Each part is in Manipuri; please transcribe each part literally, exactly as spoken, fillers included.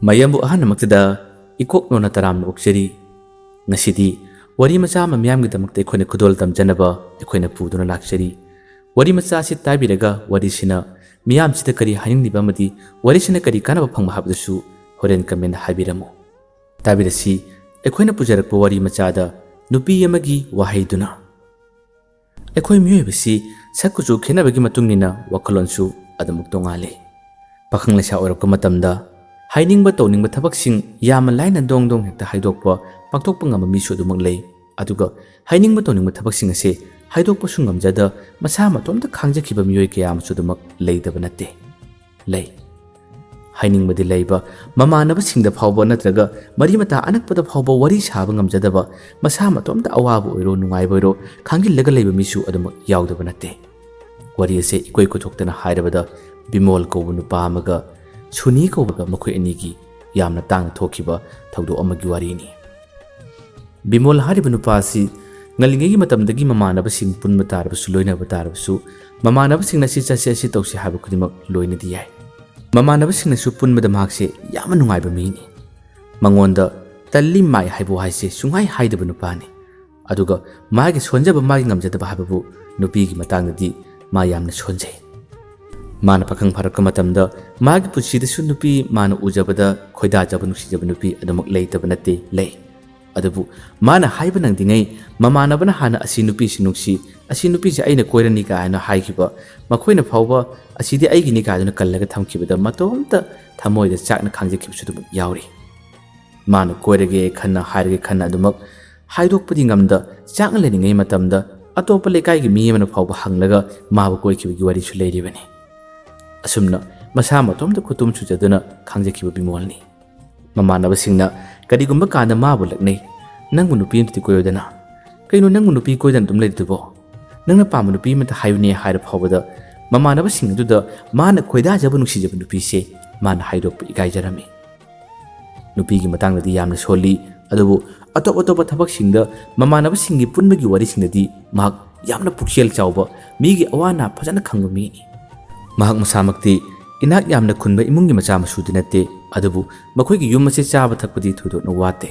ꯃꯌꯥꯝꯕꯨ ꯑꯍꯥꯟꯕꯃꯛꯇꯗ ꯏꯀꯣꯛ ꯅꯣꯟꯅ ꯇꯔꯥꯝꯅ ꯑꯣꯛꯆꯔꯤ꯫ ꯉꯁꯤꯗꯤ ꯋꯥꯔꯤ ꯃꯆꯥ ꯑꯃ ꯃꯤꯌꯥꯝꯒꯤꯗꯃꯛꯇ ꯑꯩꯈꯣꯏꯅ ꯈꯨꯗꯣꯜ ꯇꯝꯖꯅꯕ ꯑꯩꯈꯣꯏꯅ ꯄꯨꯗꯨꯅ ꯂꯥꯛꯆꯔꯤ꯫ ꯋꯥꯔꯤ ꯃꯆꯥ ꯑꯁꯤ ꯇꯥꯕꯤꯔꯒ ꯋꯥꯔꯤꯁꯤꯅ ꯃꯤꯌꯥꯝꯁꯤꯗ ꯀꯔꯤ ꯍꯥꯏꯅꯤꯡꯂꯤꯕ ꯑꯃꯗꯤ ꯋꯥꯔꯤꯁꯤꯅ ꯀꯔꯤ ꯀꯥꯟꯅꯕ ꯐꯪꯕ ꯍꯥꯏꯕꯗꯨꯁꯨ ꯍꯣꯔꯦꯟ comment ꯍꯥꯏꯕꯤꯔꯝꯃꯨ꯫ ꯇꯥꯕꯤꯔꯁꯤ, ꯑꯩꯈꯣꯏꯅ ꯄꯨꯖꯔꯛꯄ ꯋꯥꯔꯤ ꯃꯆꯥꯗ ꯅꯨꯄꯤ ꯑꯃꯒꯤ ꯋꯥꯍꯩꯗꯨꯅ꯫ ꯑꯩꯈꯣꯏ ꯃꯤꯑꯣꯏꯕꯁꯤ ꯁꯛ ꯀꯨꯆꯨ ꯈꯦꯠꯅꯕꯒꯤ ꯃꯇꯨꯡ ꯏꯟꯅ ꯋꯥꯈꯜꯂꯣꯟꯁꯨ ꯑꯗꯨꯃꯛ ꯇꯣꯉꯥꯜꯂꯤ꯫ ꯄꯥꯈꯪ ꯂꯩꯁꯥ ꯑꯣꯏꯔꯛꯄ ꯃꯇꯝꯗ ꯍꯥꯏꯅꯤꯡꯕ ꯇꯧꯅꯤꯡꯕ ꯊꯕꯛꯁꯤꯡ ꯌꯥꯝꯅ ꯂꯥꯏꯅ ꯗꯣꯡ ꯗꯣꯡ ꯍꯦꯛꯇ ꯍꯥꯏꯗꯣꯛꯄ, ꯄꯥꯡꯊꯣꯛꯄ ꯉꯝꯕ ꯃꯤꯁꯨ ꯑꯗꯨꯃꯛ ꯂꯩ꯫ ꯑꯗꯨꯒ ꯍꯥꯏꯅꯤꯡꯕ ꯇꯧꯅꯤꯡꯕ ꯊꯕꯛꯁꯤꯡ ꯑꯁꯦ ꯍꯥꯏꯗꯣꯛꯄꯁꯨ ꯉꯝꯖꯗ ꯃꯁꯥ ꯃꯇꯣꯝꯇ ꯈꯥꯡꯖꯈꯤꯕ ꯃꯤꯑꯣꯏ ꯀꯌꯥ ꯑꯃꯁꯨ ꯑꯗꯨꯃꯛ ꯂꯩꯇꯕ ꯅꯠꯇꯦ꯫ ꯂꯩ꯫ ꯍꯥꯏꯅꯤꯡꯕꯗꯤ ꯂꯩꯕ, ꯃꯃꯥꯟꯅꯕꯁꯤꯡꯗ ꯐꯥꯎꯕ ꯅꯠꯇ꯭ꯔꯒ ꯃꯔꯤ ꯃꯇꯥ ꯑꯅꯛꯄꯗ ꯐꯥꯎꯕ ꯋꯥꯔꯤ ꯁꯥꯕ ꯉꯝꯖꯗꯕ, ꯃꯁꯥ ꯃꯇꯣꯝꯇ ꯑꯋꯥꯕ ꯑꯣꯏꯔꯣ ꯅꯨꯡꯉꯥꯏꯕ ꯑꯣꯏꯔꯣ ꯈꯥꯡꯖꯤꯜꯂꯒ ꯂꯩꯕ ꯃꯤꯁꯨ ꯑꯗꯨꯃꯛ ꯌꯥꯎꯗꯕ ꯅꯠꯇꯦ꯫ ꯋꯥꯔꯤ ꯑꯁꯦ ꯏꯀꯣꯏ ꯀꯣꯏꯊꯣꯛꯇꯅ ꯍꯥꯏꯔꯕꯗ ꯕꯤꯃꯣꯜ ꯀꯧꯕ ꯅꯨꯄꯥ ꯑꯃꯒ ꯁꯨꯅꯤ ꯀꯧꯕꯒ ꯃꯈꯣꯏ ꯑꯅꯤꯒꯤ ꯌꯥꯝꯅ ꯇꯥꯡꯅ ꯊꯣꯛꯈꯤꯕ ꯊꯧꯗꯣꯛ ꯑꯃꯒꯤ ꯋꯥꯔꯤꯅꯤ꯫ ꯕꯤꯃꯣꯜ ꯍꯥꯏꯔꯤꯕ ꯅꯨꯄꯥ ꯑꯁꯤ ꯉꯜꯂꯤꯉꯩꯒꯤ ꯃꯇꯝꯗꯒꯤ ꯃꯃꯥꯟꯅꯕꯁꯤꯡ ꯄꯨꯟꯕ ꯇꯥꯔꯕꯁꯨ, ꯂꯣꯏꯅꯕ ꯇꯥꯔꯕꯁꯨ, ꯃꯃꯥꯟꯅꯕꯁꯤꯡꯅ "ꯁꯤ ꯆꯠꯁꯤ, ꯑꯁꯤ ꯇꯧꯁꯤ" ꯍꯥꯏꯕ ꯈꯨꯗꯤꯡꯃꯛ ꯂꯣꯏꯅꯗꯤ ꯌꯥꯏ꯫ ꯃꯃꯥꯟꯅꯕꯁꯤꯡꯅꯁꯨ ꯄꯨꯟꯕꯗ ꯃꯍꯥꯛꯁꯦ ꯌꯥꯝꯅ ꯅꯨꯡꯉꯥꯏꯕ ꯃꯤꯅꯤ꯫ ꯃꯉꯣꯟꯗ "ꯇꯜꯂꯤ ꯃꯥꯏ" ꯍꯥꯏꯕ ꯋꯥꯍꯩꯁꯦ ꯁꯨꯡꯍꯥꯏ ꯍꯥꯏꯗꯕ ꯅꯨꯄꯥꯅꯤ꯫ ꯑꯗꯨꯒ ꯃꯥꯒꯤ ꯁꯣꯟꯖꯕ, ꯃꯥꯒꯤ ꯉꯝꯖꯗꯕ ꯍꯥꯏꯕꯕꯨ ꯅꯨꯄꯤꯒꯤ ꯃꯇꯥꯡꯗꯗꯤ ꯃꯥ ꯌꯥꯝꯅ ꯁꯣꯟꯖꯩ꯫ ꯃꯥꯅ ꯄꯥꯈꯪ ꯐꯥꯔꯛꯄ ꯃꯇꯝꯗ ꯃꯥꯒꯤ ꯄꯨꯟꯁꯤꯗꯁꯨ ꯅꯨꯄꯤ ꯃꯥꯅ ꯎꯖꯕꯗ ꯈꯣꯏꯗꯥꯖꯕ, ꯅꯨꯡꯁꯤꯖꯕ ꯅꯨꯄꯤ ꯑꯗꯨꯃꯛ ꯂꯩꯇꯕ ꯅꯠꯇꯦ, ꯂꯩ꯫ ꯑꯗꯨꯕꯨ ꯃꯥꯅ ꯍꯥꯏꯕ ꯅꯪꯗ꯭ꯔꯤꯉꯩ ꯃꯃꯥꯟꯅꯕꯅ ꯍꯥꯟꯅ "ꯑꯁꯤ ꯅꯨꯄꯤꯁꯤ ꯅꯨꯡꯁꯤ, ꯑꯁꯤ ꯅꯨꯄꯤꯁꯤ ꯑꯩꯅ ꯀꯣꯏꯔꯅꯤ" ꯀꯥꯏꯅ ꯍꯥꯏꯈꯤꯕ, ꯃꯈꯣꯏꯅ ꯐꯥꯎꯕ "ꯑꯁꯤꯗꯤ ꯑꯩꯒꯤꯅꯤ" ꯀꯥꯏꯗꯨꯅ ꯀꯜꯂꯒ ꯊꯝꯈꯤꯕꯗ ꯃꯇꯣꯝꯇ ꯊꯃꯣꯏꯗ ꯆꯥꯛꯅ ꯈꯥꯡꯖꯈꯤꯕꯁꯨ ꯑꯗꯨꯃꯛ ꯌꯥꯎꯔꯤ꯫ ꯃꯥꯅ ꯀꯣꯏꯔꯒꯦ ꯈꯟꯅ, ꯍꯥꯏꯔꯒꯦ ꯈꯟꯅ ꯑꯗꯨꯃꯛ ꯍꯥꯏꯗꯣꯛꯄꯗꯤ ꯉꯝꯗ, ꯆꯥꯛꯅ ꯂꯩꯔꯤꯉꯩ ꯃꯇꯝꯗ ꯑꯇꯣꯞꯄ ꯂꯩꯀꯥꯏꯒꯤ ꯃꯤ ꯑꯃꯅ ꯐꯥꯎꯕ ꯍꯪꯂꯒ ꯃꯥꯕꯨ ꯀꯣꯏꯈꯤꯕꯒꯤ ꯋꯥꯔꯤꯁꯨ ꯂꯩꯔꯤꯕꯅꯤ꯫ ꯑꯁꯨꯝꯅ ꯃꯁꯥ ꯃꯇꯣꯝꯇ ꯈꯨꯇꯨꯝ ꯁꯨꯖꯗꯨꯅ ꯈꯥꯡꯖꯈꯤꯕ ꯕꯤꯃꯣꯜꯅꯤ꯫ ꯃꯃꯥꯟꯅꯕꯁꯤꯡꯅ ꯀꯔꯤꯒꯨꯝꯕ ꯀꯥꯟꯗ ꯃꯥꯕꯨ ꯂꯛꯅꯩ, "ꯅꯪꯕꯨ ꯅꯨꯄꯤ ꯑꯃꯗꯤ ꯀꯣꯏꯌꯨꯗꯅ, ꯀꯩꯅꯣ ꯅꯪꯕꯨ ꯅꯨꯄꯤ ꯀꯣꯏꯗꯅ ꯑꯗꯨꯝ ꯂꯩꯔꯤꯗꯨꯕꯣ? ꯅꯪꯅ ꯄꯥꯝꯕ ꯅꯨꯄꯤ ꯑꯃꯗ ꯍꯥꯏꯌꯨꯅꯦ" ꯍꯥꯏꯔ ꯐꯥꯎꯕꯗ ꯃꯃꯥꯟꯅꯕꯁꯤꯡ ꯑꯗꯨꯗ ꯃꯥꯅ ꯈꯣꯏꯗꯥꯖꯕ, ꯅꯨꯡꯁꯤꯖꯕ ꯅꯨꯄꯤꯁꯦ ꯃꯥꯅ ꯍꯥꯏꯗꯣꯛꯄ ꯏꯀꯥꯏꯖꯔꯝꯃꯤ꯫ ꯅꯨꯄꯤꯒꯤ ꯃꯇꯥꯡꯗꯗꯤ ꯌꯥꯝꯅ ꯁꯣꯜꯂꯤ, ꯑꯗꯨꯕꯨ ꯑꯇꯣꯞ ꯑꯇꯣꯞꯄ ꯊꯕꯛꯁꯤꯡꯗ ꯃꯃꯥꯟꯅꯕꯁꯤꯡꯒꯤ ꯄꯨꯟꯕꯒꯤ ꯋꯥꯔꯤꯁꯤꯡꯗꯗꯤ ꯃꯍꯥꯛ ꯌꯥꯝꯅ ꯄꯨꯛꯆꯦꯜ ꯆꯥꯎꯕ, ꯃꯤꯒꯤ ꯑꯋꯥ ꯑꯅꯥ ꯐꯖꯅ ꯈꯪꯕ ꯃꯤꯅꯤ꯫ ꯃꯍꯥꯛ ꯃꯁꯥꯃꯛꯇꯤ ꯏꯅꯥꯛ ꯌꯥꯝꯅ ꯈꯨꯟꯕ ꯏꯃꯨꯡꯒꯤ ꯃꯆꯥ ꯃꯁꯨꯗꯤ ꯅꯠꯇꯦ꯫ ꯑꯗꯨꯕꯨ ꯃꯈꯣꯏꯒꯤ ꯌꯨꯝ ꯑꯁꯤ ꯆꯥꯕ ꯊꯛꯄꯗꯤ ꯊꯣꯏꯗꯣꯛꯅ ꯋꯥꯠꯇꯦ꯫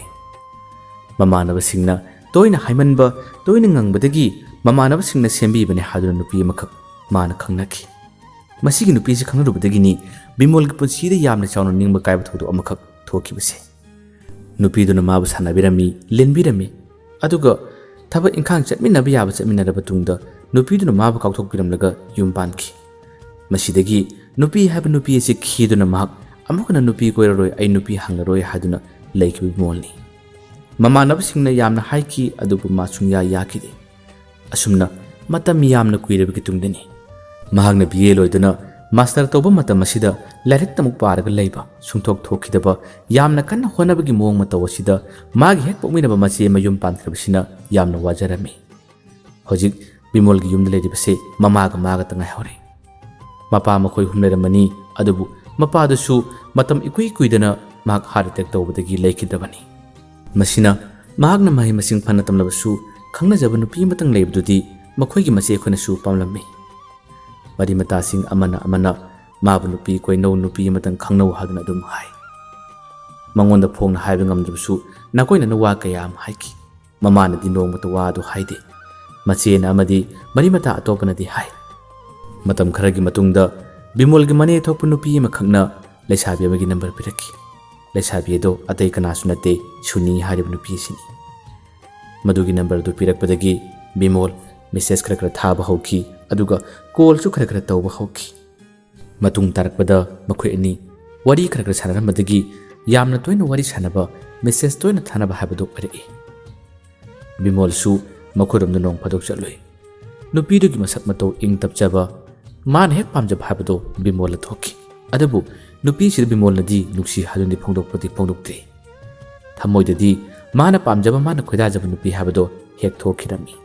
ꯃꯃꯥꯟꯅꯕꯁꯤꯡꯅ ꯇꯣꯏꯅ ꯍꯥꯏꯃꯟꯕ, ꯇꯣꯏꯅ ꯉꯪꯕꯗꯒꯤ ꯃꯃꯥꯟꯅꯕꯁꯤꯡꯅ ꯁꯦꯝꯕꯤꯕꯅꯤ ꯍꯥꯏꯗꯨꯅ ꯅꯨꯄꯤ ꯑꯃꯈꯛ ꯃꯥꯅ ꯈꯪꯅꯈꯤ꯫ ꯃꯁꯤꯒꯤ ꯅꯨꯄꯤꯁꯤ ꯈꯪꯅꯔꯨꯕꯗꯒꯤꯅꯤ ꯕꯤꯃꯣꯜꯒꯤ ꯄꯨꯟꯁꯤꯗ ꯌꯥꯝꯅ ꯆꯥꯎꯅ ꯅꯤꯡꯕ ꯀꯥꯏꯕ ꯊꯧꯗꯣꯛ ꯑꯃꯈꯛ ꯊꯣꯛꯈꯤꯕꯁꯦ꯫ ꯅꯨꯄꯤꯗꯨꯅ ꯃꯥꯕꯨ ꯁꯥꯟꯅꯕꯤꯔꯝꯃꯤ, ꯂꯦꯟꯕꯤꯔꯝꯃꯤ, ꯑꯗꯨꯒ ꯊꯕꯛ ꯏꯪꯈꯥꯡ ꯆꯠꯃꯤꯟꯅꯕ ꯌꯥꯕ ꯆꯠꯃꯤꯟꯅꯔꯕ ꯇꯨꯡꯗ ꯅꯨꯄꯤꯗꯨꯅ ꯃꯥꯕꯨ ꯀꯥꯎꯊꯣꯛꯄꯤꯔꯝꯂꯒ ꯌꯨꯝ ꯄꯥꯟꯈꯤ꯫ ꯃꯁꯤꯗꯒꯤ ꯅꯨꯄꯤ ꯍꯥꯏꯕ ꯅꯨꯄꯤ ꯑꯁꯤ ꯈꯤꯗꯨꯅ ꯃꯍꯥꯛ ꯑꯃꯨꯛ ꯍꯟꯅ ꯅꯨꯄꯤ ꯀꯣꯏꯔꯔꯣꯏ, ꯑꯩ ꯅꯨꯄꯤ ꯍꯪꯂꯔꯣꯏ ꯍꯥꯏꯗꯨꯅ ꯂꯩꯈꯤꯕ ꯕꯤꯃꯣꯜꯅꯤ꯫ ꯃꯃꯥꯟꯅꯕꯁꯤꯡꯅ ꯌꯥꯝꯅ ꯍꯥꯏꯈꯤ, ꯑꯗꯨꯕꯨ ꯃꯥ ꯁꯨꯡꯌꯥ ꯌꯥꯈꯤꯗꯦ꯫ ꯑꯁꯨꯝꯅ ꯃꯇꯝ ꯌꯥꯝꯅ ꯀꯨꯏꯔꯕꯒꯤ ꯇꯨꯡꯗꯅꯤ꯫ ꯃꯍꯥꯛꯅ ꯕꯤ ꯑꯦ ꯂꯣꯏꯗꯨꯅ ꯃꯥꯁꯇꯔ ꯇꯧꯕ ꯃꯇꯝ ꯑꯁꯤꯗ ꯂꯥꯏꯔꯤꯛꯇ ꯑꯃꯨꯛ ꯄꯥꯔꯒ ꯂꯩꯕ, ꯁꯨꯡꯊꯣꯛ ꯊꯣꯛꯈꯤꯗꯕ, ꯌꯥꯝꯅ ꯀꯟꯅ ꯍꯣꯠꯅꯕꯒꯤ ꯃꯑꯣꯡ ꯃꯇꯧ ꯑꯁꯤꯗ ꯃꯥꯒꯤ ꯍꯦꯛ ꯄꯣꯛꯃꯤꯟꯅꯕ ꯃꯆꯦ ꯑꯃ ꯌꯨꯝ ꯄꯥꯟꯈ꯭ꯔꯕꯁꯤꯅ ꯌꯥꯝꯅ ꯋꯥꯖꯔꯝꯃꯤ꯫ ꯍꯧꯖꯤꯛ ꯕꯤꯃꯣꯜꯒꯤ ꯌꯨꯝꯗ ꯂꯩꯔꯤꯕꯁꯦ ꯃꯃꯥꯒ ꯃꯥꯒꯇ ꯉꯥꯏꯍꯧꯔꯦ꯫ ꯃꯄꯥ ꯃꯈꯣꯏ ꯑꯍꯨꯝ ꯂꯩꯔꯝꯕꯅꯤ, ꯑꯗꯨꯕꯨ ꯃꯄꯥꯗꯨꯁꯨ ꯃꯇꯝ ꯏꯀꯨꯏ ꯀꯨꯏꯗꯅ ꯃꯍꯥꯛ ꯍꯥꯔꯠ ꯑꯦꯇꯦꯛ ꯇꯧꯕꯗꯒꯤ ꯂꯩꯈꯤꯗ꯭ꯔꯕꯅꯤ꯫ ꯃꯁꯤꯅ ꯃꯍꯥꯛꯅ ꯃꯍꯩ ꯃꯁꯤꯡ ꯐꯅ ꯇꯝꯂꯕꯁꯨ ꯈꯪꯅꯖꯕ ꯅꯨꯄꯤ ꯑꯃꯇꯪ ꯂꯩꯕꯗꯨꯗꯤ ꯃꯈꯣꯏꯒꯤ ꯃꯆꯦ ꯑꯩꯈꯣꯏꯅꯁꯨ ꯄꯥꯝꯂꯝꯃꯤ꯫ ꯃꯔꯤ ꯃꯇꯥꯁꯤꯡ ꯑꯃꯅ ꯑꯃꯅ ꯃꯥꯕꯨ ꯅꯨꯄꯤ ꯀꯣꯏꯅꯧ, ꯅꯨꯄꯤ ꯑꯃꯇꯪ ꯈꯪꯅꯧ ꯍꯥꯏꯗꯨꯅ ꯑꯗꯨꯝ ꯍꯥꯏ꯫ ꯃꯉꯣꯟꯗ ꯐꯣꯡꯅ ꯍꯥꯏꯕ ꯉꯝꯗ꯭ꯔꯕꯁꯨ ꯅꯥꯀꯣꯏꯅꯅ ꯋꯥ ꯀꯌꯥ ꯑꯃ ꯍꯥꯏꯈꯤ꯫ ꯃꯃꯥꯅꯗꯤ ꯅꯣꯡꯃꯇ ꯋꯥ ꯑꯗꯨ ꯍꯥꯏꯗꯦ꯫ ꯃꯆꯦꯅ ꯑꯃꯗꯤ ꯃꯔꯤ ꯃꯇꯥ ꯑꯇꯣꯞꯄꯅꯗꯤ ꯍꯥꯏ꯫ ꯃꯇꯝ ꯈꯔꯒꯤ ꯃꯇꯨꯡꯗ ꯕꯤꯃꯣꯜꯒꯤ ꯃꯅꯦ ꯊꯣꯛꯄ ꯅꯨꯄꯤ ꯑꯃꯈꯛꯅ ꯂꯩꯁꯥꯕꯤ ꯑꯃꯒꯤ ꯅꯝꯕꯔ ꯄꯤꯔꯛꯈꯤ꯫ ꯂꯩꯁꯥꯕꯤ ꯑꯗꯣ ꯑꯇꯩ ꯀꯅꯥꯁꯨ ꯅꯠꯇꯦ, ꯁꯨꯅꯤ ꯍꯥꯏꯔꯤꯕ ꯅꯨꯄꯤ ꯑꯁꯤꯅꯤ꯫ ꯃꯗꯨꯒꯤ ꯅꯝꯕꯔ ꯑꯗꯨ ꯄꯤꯔꯛꯄꯗꯒꯤ ꯕꯤꯃꯣꯜ ꯃꯦꯁꯦꯖ ꯈꯔ ꯈꯔ ꯊꯥꯕ ꯍꯧꯈꯤ, ꯑꯗꯨꯒ ꯀꯣꯜꯁꯨ ꯈꯔ ꯈꯔ ꯇꯧꯕ ꯍꯧꯈꯤ꯫ ꯃꯇꯨꯡ ꯇꯥꯔꯛꯄꯗ ꯃꯈꯣꯏ ꯑꯅꯤ ꯋꯥꯔꯤ ꯈꯔ ꯈꯔ ꯁꯥꯟꯅꯔꯝꯕꯗꯒꯤ ꯌꯥꯝꯅ ꯇꯣꯏꯅ ꯋꯥꯔꯤ ꯁꯥꯟꯅꯕ, ꯃꯦꯁꯦꯖ ꯇꯣꯏꯅ ꯊꯥꯅꯕ ꯍꯥꯏꯕꯗꯨ ꯑꯣꯏꯔꯛꯏ꯫ ꯕꯤꯃꯣꯜꯁꯨ ꯃꯈꯣꯏꯔꯣꯝꯗ ꯅꯣꯡ ꯐꯥꯗꯣꯛ ꯆꯠꯂꯨꯏ꯫ ꯅꯨꯄꯤꯗꯨꯒꯤ ꯃꯁꯛ ꯃꯇꯧ ꯏꯪ ꯇꯞꯆꯕ, ꯃꯥꯅ ꯍꯦꯛ ꯄꯥꯝꯖꯕ ꯍꯥꯏꯕꯗꯨ ꯕꯤꯃꯣꯜꯗ ꯊꯣꯛꯈꯤ꯫ ꯑꯗꯨꯕꯨ ꯅꯨꯄꯤꯁꯤꯗ ꯕꯤꯃꯣꯜꯅꯗꯤ ꯅꯨꯡꯁꯤ ꯍꯥꯏꯗꯨꯅꯗꯤ ꯐꯣꯡꯗꯣꯛꯄꯗꯤ ꯐꯣꯡꯗꯣꯛꯇꯦ꯫ ꯊꯃꯣꯏꯗꯗꯤ ꯃꯥꯅ ꯄꯥꯝꯖꯕ, ꯃꯥꯅ ꯈꯣꯏꯗꯥꯖꯕ ꯅꯨꯄꯤ ꯍꯥꯏꯕꯗꯣ ꯍꯦꯛ ꯊꯣꯛꯈꯤꯔꯝꯃꯤ꯫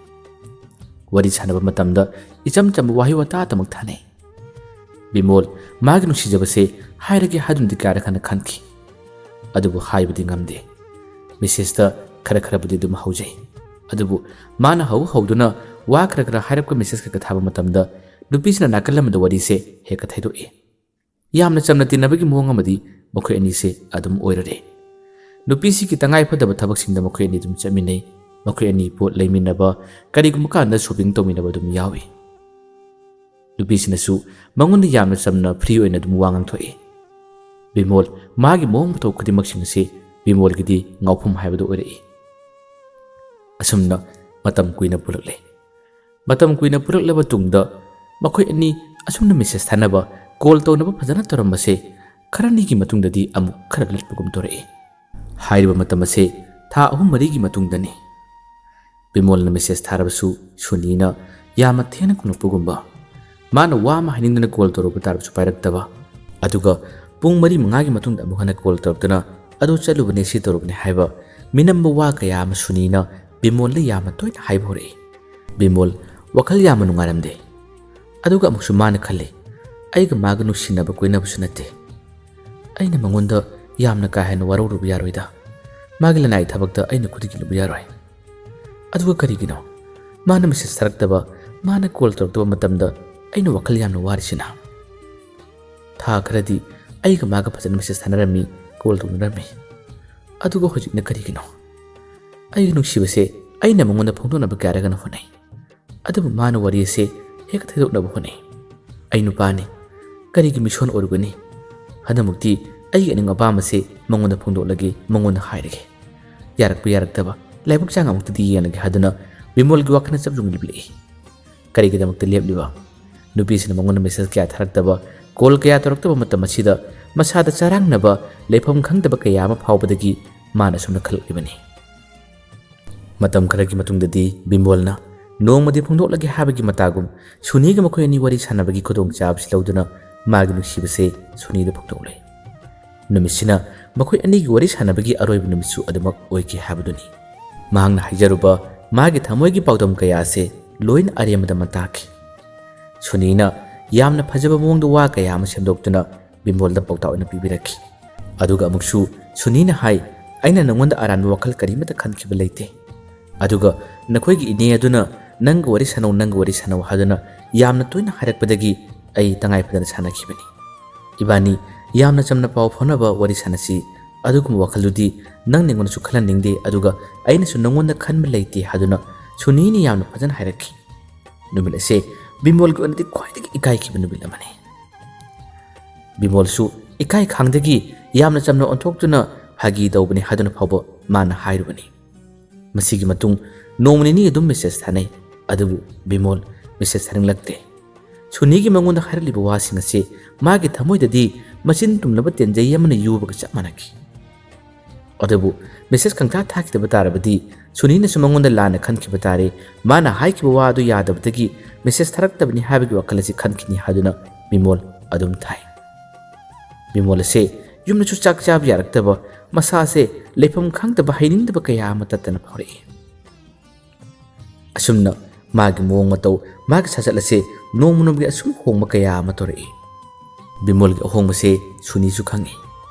ꯋꯥꯔꯤ ꯁꯥꯟꯅꯕ ꯃꯇꯝꯗ ꯏꯆꯝ ꯆꯝꯕ ꯋꯥꯍꯩ ꯋꯥꯇꯥꯇꯃꯛ ꯊꯥꯅꯩ꯫ ꯕꯤꯃꯣꯜ ꯃꯥꯒꯤ ꯅꯨꯡꯁꯤꯖꯕꯁꯦ ꯍꯥꯏꯔꯒꯦ ꯍꯥꯏꯗꯨꯅꯗꯤ ꯀꯌꯥꯔꯛ ꯍꯟꯅ ꯈꯟꯈꯤ, ꯑꯗꯨꯕꯨ ꯍꯥꯏꯕꯗꯤ ꯉꯝꯗꯦ꯫ ꯃꯦꯁꯦꯖꯇ ꯈꯔ ꯈꯔꯕꯨꯗꯤ ꯑꯗꯨꯝ ꯍꯧꯖꯩ, ꯑꯗꯨꯕꯨ ꯃꯥꯅ ꯍꯧ ꯍꯧꯗꯨꯅ ꯋꯥ ꯈꯔ ꯈꯔ ꯍꯥꯏꯔꯛꯄ, ꯃꯦꯁꯦꯖ ꯈꯔ ꯈꯔ ꯊꯥꯕ ꯃꯇꯝꯗ ꯅꯨꯄꯤꯁꯤꯅ ꯅꯥꯀꯜ ꯑꯃꯗ ꯋꯥꯔꯤꯁꯦ ꯍꯦꯛꯇ ꯊꯩꯗꯣꯛꯏ꯫ ꯌꯥꯝꯅ ꯆꯝꯅ ꯇꯤꯟꯅꯕꯒꯤ ꯃꯑꯣꯡ ꯑꯃꯗꯤ ꯃꯈꯣꯏ ꯑꯅꯤꯁꯦ ꯑꯗꯨꯝ ꯑꯣꯏꯔꯔꯦ꯫ ꯅꯨꯄꯤꯁꯤꯒꯤ ꯇꯉꯥꯏ ꯐꯗꯕ ꯊꯕꯛꯁꯤꯡꯗ ꯃꯈꯣꯏ ꯑꯅꯤ ꯑꯗꯨꯝ ꯆꯠꯃꯤꯟꯅꯩ꯫ ꯃꯈꯣꯏ ꯑꯅꯤ ꯄꯣꯠ ꯂꯩꯃꯤꯟꯅꯕ, ꯀꯔꯤꯒꯨꯝꯕ ꯀꯥꯟꯗ ꯁꯣꯄꯤꯡ ꯇꯧꯃꯤꯟꯅꯕ ꯑꯗꯨꯝ ꯌꯥꯎꯏ꯫ ꯅꯨꯄꯤꯁꯤꯅꯁꯨ ꯃꯉꯣꯟꯗ ꯌꯥꯝꯅ ꯆꯝꯅ ꯐ꯭ꯔꯤ ꯑꯣꯏꯅ ꯑꯗꯨꯝ ꯋꯥ ꯉꯥꯡꯊꯣꯛꯏ꯫ ꯕꯤꯃꯣꯜ ꯃꯥꯒꯤ ꯃꯑꯣꯡ ꯃꯇꯧ ꯈꯨꯗꯤꯡꯃꯛꯁꯤꯡ ꯑꯁꯤ ꯕꯤꯃꯣꯜꯒꯤꯗꯤ ꯉꯥꯎꯐꯝ ꯍꯥꯏꯕꯗꯨ ꯑꯣꯏꯔꯛꯏ꯫ ꯑꯁꯨꯝꯅ ꯃꯇꯝ ꯀꯨꯏꯅ ꯄꯨꯔꯛꯂꯦ꯫ ꯃꯇꯝ ꯀꯨꯏꯅ ꯄꯨꯔꯛꯂꯕ ꯇꯨꯡꯗ ꯃꯈꯣꯏ ꯑꯅꯤ ꯑꯁꯨꯝꯅ ꯃꯦꯁꯦꯖ ꯊꯥꯅꯕ, ꯀꯣꯜ ꯇꯧꯅꯕ ꯐꯖꯅ ꯇꯧꯔꯝꯕꯁꯦ ꯈꯔꯅꯤꯒꯤ ꯃꯇꯨꯡꯗꯗꯤ ꯑꯃꯨꯛ ꯈꯔ ꯂꯤꯠꯄꯒꯨꯝ ꯇꯧꯔꯛꯏ꯫ ꯍꯥꯏꯔꯤꯕ ꯃꯇꯝ ꯑꯁꯦ ꯊꯥ ꯑꯍꯨꯝ ꯃꯔꯤꯒꯤ ꯃꯇꯨꯡꯗꯅꯤ꯫ ꯕꯤꯃꯣꯜꯅ ꯃꯦꯁꯦꯖ ꯊꯥꯔꯕꯁꯨ ꯁꯨꯅꯤꯅ ꯌꯥꯝꯅ ꯊꯦꯡꯅ ꯈꯨꯝꯂꯛꯄꯒꯨꯝꯕ, ꯃꯥꯅ ꯋꯥ ꯑꯃ ꯍꯥꯏꯅꯤꯡꯗꯨꯅ ꯀꯣꯜ ꯇꯧꯔꯨꯕ ꯇꯥꯔꯕꯁꯨ ꯄꯥꯏꯔꯛꯇꯕ, ꯑꯗꯨꯒ ꯄꯨꯡ ꯃꯔꯤ ꯃꯉꯥꯒꯤ ꯃꯇꯨꯡꯗ ꯑꯃꯨꯛ ꯍꯟꯅ ꯀꯣꯜ ꯇꯧꯔꯛꯇꯨꯅ "ꯑꯗꯨ ꯆꯠꯂꯨꯕꯅꯦ, ꯁꯤ ꯇꯧꯔꯨꯕꯅꯦ" ꯍꯥꯏꯕ ꯃꯤꯅꯝꯕ ꯋꯥ ꯀꯌꯥ ꯑꯃ ꯁꯨꯅꯤꯅ ꯕꯤꯃꯣꯜꯗ ꯌꯥꯝꯅ ꯇꯣꯏꯅ ꯍꯥꯏꯕ ꯍꯧꯔꯛꯏ꯫ ꯕꯤꯃꯣꯜ ꯋꯥꯈꯜ ꯌꯥꯝꯅ ꯅꯨꯡꯉꯥꯏꯔꯝꯗꯦ꯫ ꯑꯗꯨꯒ ꯑꯃꯨꯛꯁꯨ ꯃꯥꯅ ꯈꯜꯂꯤ, "ꯑꯩꯒ ꯃꯥꯒ ꯅꯨꯡꯁꯤꯅꯕ ꯀꯣꯏꯅꯕꯁꯨ ꯅꯠꯇꯦ꯫ ꯑꯩꯅ ꯃꯉꯣꯟꯗ ꯌꯥꯝꯅ ꯀꯥ ꯍꯦꯟꯅ ꯋꯥꯔꯧꯔꯨꯕ ꯌꯥꯔꯣꯏꯗ꯫ ꯃꯥꯒꯤ ꯂꯅꯥꯏ ꯊꯕꯛꯇ ꯑꯩꯅ ꯈꯨꯠ ꯊꯤꯜꯂꯨꯕ ꯌꯥꯔꯣꯏ꯫ ꯑꯗꯨꯒ ꯀꯔꯤꯒꯤꯅꯣ ꯃꯥꯅ ꯃꯦꯁꯦꯖ ꯊꯥꯔꯛꯇꯕ, ꯃꯥꯅ ꯀꯣꯜ ꯇꯧꯔꯛꯇꯕ ꯃꯇꯝꯗ ꯑꯩꯅ ꯋꯥꯈꯜ ꯌꯥꯝꯅ ꯋꯥꯔꯤꯁꯤꯅ?" ꯊꯥ ꯈꯔꯗꯤ ꯑꯩꯒ ꯃꯥꯒ ꯐꯖꯅ ꯃꯦꯁꯦꯖ ꯊꯥꯅꯔꯝꯃꯤ, ꯀꯣꯜ ꯇꯧꯅꯔꯝꯃꯤ꯫ ꯑꯗꯨꯒ ꯍꯧꯖꯤꯛꯅ ꯀꯔꯤꯒꯤꯅꯣ? ꯑꯩꯒꯤ ꯅꯨꯡꯁꯤꯕꯁꯦ ꯑꯩꯅ ꯃꯉꯣꯟꯗ ꯐꯣꯡꯗꯣꯛꯅꯕ ꯀꯌꯥꯔꯒꯅ ꯍꯣꯠꯅꯩ, ꯑꯗꯨꯕꯨ ꯃꯥꯅ ꯋꯥꯔꯤ ꯑꯁꯦ ꯍꯦꯛ ꯊꯩꯗꯣꯛꯅꯕ ꯍꯣꯠꯅꯩ꯫ ꯑꯩ ꯅꯨꯄꯥꯅꯤ, ꯀꯔꯤꯒꯤ ꯃꯤꯁꯣꯟ ꯑꯣꯏꯔꯨꯒꯅꯤ? ꯍꯟꯗꯛꯃꯨꯛꯇꯤ ꯑꯩꯒꯤ ꯑꯅꯤꯡ ꯑꯄꯥꯝꯕꯁꯦ ꯃꯉꯣꯟꯗ ꯐꯣꯡꯗꯣꯛꯂꯒꯦ, ꯃꯉꯣꯟꯗ ꯍꯥꯏꯔꯒꯦ꯫ ꯌꯥꯔꯛꯄ ꯌꯥꯔꯛꯇꯕ ꯂꯥꯏꯕꯛ ꯆꯥꯡ ꯑꯃꯨꯛꯇꯗꯤ ꯌꯦꯡꯂꯒꯦ ꯍꯥꯏꯗꯨꯅ ꯕꯤꯃꯣꯜꯒꯤ ꯋꯥꯈꯜꯅ ꯆꯞ ꯌꯨꯡ ꯂꯦꯞꯂꯛꯏ꯫ ꯀꯔꯤꯒꯤꯗꯃꯛꯇ ꯂꯦꯞꯂꯤꯕ? ꯅꯨꯄꯤꯁꯤꯅ ꯃꯉꯣꯟꯗ ꯃꯦꯁꯦꯖ ꯀꯌꯥ ꯊꯥꯔꯛꯇꯕ, ꯀꯣꯜ ꯀꯌꯥ ꯇꯧꯔꯛꯇꯕ ꯃꯇꯝ ꯑꯁꯤꯗ ꯃꯁꯥꯗ ꯆꯔꯥꯡꯅꯕ, ꯂꯩꯐꯝ ꯈꯪꯗꯕ ꯀꯌꯥ ꯑꯃ ꯐꯥꯎꯕꯗꯒꯤ ꯃꯥꯅ ꯑꯁꯨꯝꯅ ꯈꯜꯂꯛꯂꯤꯕꯅꯤ꯫ ꯃꯇꯝ ꯈꯔꯒꯤ ꯃꯇꯨꯡꯗꯗꯤ ꯕꯤꯃꯣꯜꯅ ꯅꯣꯡꯃꯗꯤ ꯐꯣꯡꯗꯣꯛꯂꯒꯦ ꯍꯥꯏꯕꯒꯤ ꯃꯇꯥꯒꯨꯝ ꯁꯨꯅꯤꯒ ꯃꯈꯣꯏ ꯑꯅꯤ ꯋꯥꯔꯤ ꯁꯥꯟꯅꯕꯒꯤ ꯈꯨꯗꯣꯡꯆꯥꯕꯁꯤ ꯂꯧꯗꯨꯅ ꯃꯥꯒꯤ ꯅꯨꯡꯁꯤꯕꯁꯦ ꯁꯨꯅꯤꯗ ꯐꯣꯡꯗꯣꯛꯂꯦ꯫ ꯅꯨꯃꯤꯠꯁꯤꯅ ꯃꯈꯣꯏ ꯑꯅꯤꯒꯤ ꯋꯥꯔꯤ ꯁꯥꯟꯅꯕꯒꯤ ꯑꯔꯣꯏꯕ ꯅꯨꯃꯤꯠꯁꯨ ꯑꯗꯨꯃꯛ ꯑꯣꯏꯈꯤ ꯍꯥꯏꯕꯗꯨꯅꯤ꯫ ꯃꯍꯥꯛꯅ ꯍꯥꯏꯖꯔꯨꯕ ꯃꯥꯒꯤ ꯊꯃꯣꯏꯒꯤ ꯄꯥꯎꯗꯝ ꯀꯌꯥ ꯑꯁꯦ ꯂꯣꯏꯅ ꯑꯔꯦꯝꯕꯗ ꯃꯥꯡ ꯇꯥꯈꯤ꯫ ꯁꯨꯅꯤꯅ ꯌꯥꯝꯅ ꯐꯖꯕ ꯃꯑꯣꯡꯗ ꯋꯥ ꯀꯌꯥ ꯑꯃ ꯁꯦꯝꯗꯣꯛꯇꯨꯅ ꯕꯤꯃꯣꯜꯗ ꯄꯥꯎꯇꯥꯛ ꯑꯣꯏꯅ ꯄꯤꯕꯤꯔꯛꯈꯤ꯫ ꯑꯗꯨꯒ ꯑꯃꯨꯛꯁꯨ ꯁꯨꯅꯤꯅ ꯍꯥꯏ, "ꯑꯩꯅ ꯅꯉꯣꯟꯗ ꯑꯔꯥꯟꯕ ꯋꯥꯈꯜ ꯀꯔꯤꯃꯠꯇ ꯈꯟꯈꯤꯕ ꯂꯩꯇꯦ꯫ ꯑꯗꯨꯒ ꯅꯈꯣꯏꯒꯤ ꯏꯅꯦ ꯑꯗꯨꯅ ꯅꯪꯒ ꯋꯥꯔꯤ ꯁꯥꯟꯅꯧ, ꯅꯪꯒ ꯋꯥꯔꯤ ꯁꯥꯟꯅꯧ ꯍꯥꯏꯗꯨꯅ ꯌꯥꯝꯅ ꯇꯣꯏꯅ ꯍꯥꯏꯔꯛꯄꯗꯒꯤ ꯑꯩ ꯇꯉꯥꯏ ꯐꯗꯅ ꯁꯥꯟꯅꯈꯤꯕꯅꯤ꯫ ꯏꯕꯥꯅꯤ ꯌꯥꯝꯅ ꯆꯝꯅ ꯄꯥꯎ ꯐꯥꯎꯅꯕ, ꯋꯥꯔꯤ ꯁꯥꯟꯅꯁꯤ, ꯑꯗꯨꯒꯨꯝꯕ ꯋꯥꯈꯜꯗꯨꯗꯤ ꯅꯪꯅ ꯑꯩꯉꯣꯟꯗꯁꯨ ꯈꯜꯍꯟꯅꯤꯡꯗꯦ, ꯑꯗꯨꯒ ꯑꯩꯅꯁꯨ ꯅꯪꯉꯣꯟꯗ ꯈꯟꯕ ꯂꯩꯇꯦ" ꯍꯥꯏꯗꯨꯅ ꯁꯨꯅꯤꯅ ꯌꯥꯝꯅ ꯐꯖꯅ ꯍꯥꯏꯔꯛꯈꯤ꯫ ꯅꯨꯃꯤꯠ ꯑꯁꯦ ꯕꯤꯃꯣꯜꯒꯤ ꯑꯣꯏꯅꯗꯤ ꯈ꯭ꯋꯥꯏꯗꯒꯤ ꯏꯀꯥꯏꯈꯤꯕ ꯅꯨꯃꯤꯠ ꯑꯃꯅꯤ꯫ ꯕꯤꯃꯣꯜꯁꯨ ꯏꯀꯥꯏ ꯈꯥꯡꯗꯒꯤ ꯌꯥꯝꯅ ꯆꯝꯅ ꯑꯣꯟꯊꯣꯛꯇꯨꯅ ꯐꯥꯒꯤ ꯇꯧꯕꯅꯤ ꯍꯥꯏꯗꯨꯅ ꯐꯥꯎꯕ ꯃꯥꯅ ꯍꯥꯏꯔꯨꯕꯅꯤ꯫ ꯃꯁꯤꯒꯤ ꯃꯇꯨꯡ ꯅꯣꯡꯃ ꯅꯤꯅꯤ ꯑꯗꯨꯝ ꯃꯦꯁꯦꯖ ꯊꯥꯅꯩ, ꯑꯗꯨꯕꯨ ꯕꯤꯃꯣꯜ ꯃꯦꯁꯦꯖ ꯊꯥꯅꯤꯡꯂꯛꯇꯦ꯫ ꯁꯨꯅꯤꯒꯤ ꯃꯉꯣꯟꯗ ꯍꯥꯏꯔꯛꯂꯤꯕ ꯋꯥꯁꯤꯡ ꯑꯁꯤ ꯃꯥꯒꯤ ꯊꯃꯣꯏꯗꯗꯤ ꯃꯆꯤꯟ ꯇꯨꯝꯂꯕ ꯇꯦꯟꯖꯩ ꯑꯃꯅ ꯌꯨꯕꯒ ꯆꯞ ꯃꯥꯟꯅꯈꯤ꯫ ꯑꯗꯨꯕꯨ ꯃꯦꯁꯦꯖ ꯈꯪꯊꯥ ꯊꯥꯈꯤꯗꯕ ꯇꯥꯔꯕꯗꯤ ꯁꯨꯅꯤꯅꯁꯨ ꯃꯉꯣꯟꯗ ꯂꯥꯟꯅ ꯈꯟꯈꯤꯕ ꯇꯥꯔꯦ꯫ ꯃꯥꯅ ꯍꯥꯏꯈꯤꯕ ꯋꯥ ꯑꯗꯨ ꯌꯥꯗꯕꯗꯒꯤ ꯃꯦꯁꯦꯖ ꯊꯥꯔꯛꯇꯕꯅꯤ ꯍꯥꯏꯕꯒꯤ ꯋꯥꯈꯜ ꯑꯁꯤ ꯈꯟꯈꯤꯅꯤ ꯍꯥꯏꯗꯨꯅ ꯕꯤꯃꯣꯜ ꯑꯗꯨꯝ ꯊꯥꯏ꯫ ꯕꯤꯃꯣꯜ ꯑꯁꯦ ꯌꯨꯝꯗꯁꯨ ꯆꯥꯛ ꯆꯥꯕ ꯌꯥꯔꯛꯇꯕ, ꯃꯁꯥ ꯑꯁꯦ ꯂꯩꯐꯝ ꯈꯪꯗꯕ, ꯍꯩꯅꯤꯡꯗꯕ ꯀꯌꯥ ꯑꯃ ꯇꯠꯇꯅ ꯐꯥꯎꯔꯛꯏ꯫ ꯑꯁꯨꯝꯅ ꯃꯥꯒꯤ ꯃꯑꯣꯡ ꯃꯇꯧ, ꯃꯥꯒꯤ ꯁꯥꯖꯠ ꯑꯁꯦ ꯅꯣꯡꯃ ꯅꯣꯡꯃꯒꯤ ꯑꯁꯨꯝ ꯍꯣꯡꯕ ꯀꯌꯥ ꯑꯃ ꯇꯧꯔꯛꯏ꯫ ꯕꯤꯃꯣꯜꯒꯤ ꯑꯍꯣꯡꯕꯁꯦ ꯁꯨꯅꯤꯁꯨ ꯈꯪꯏ꯫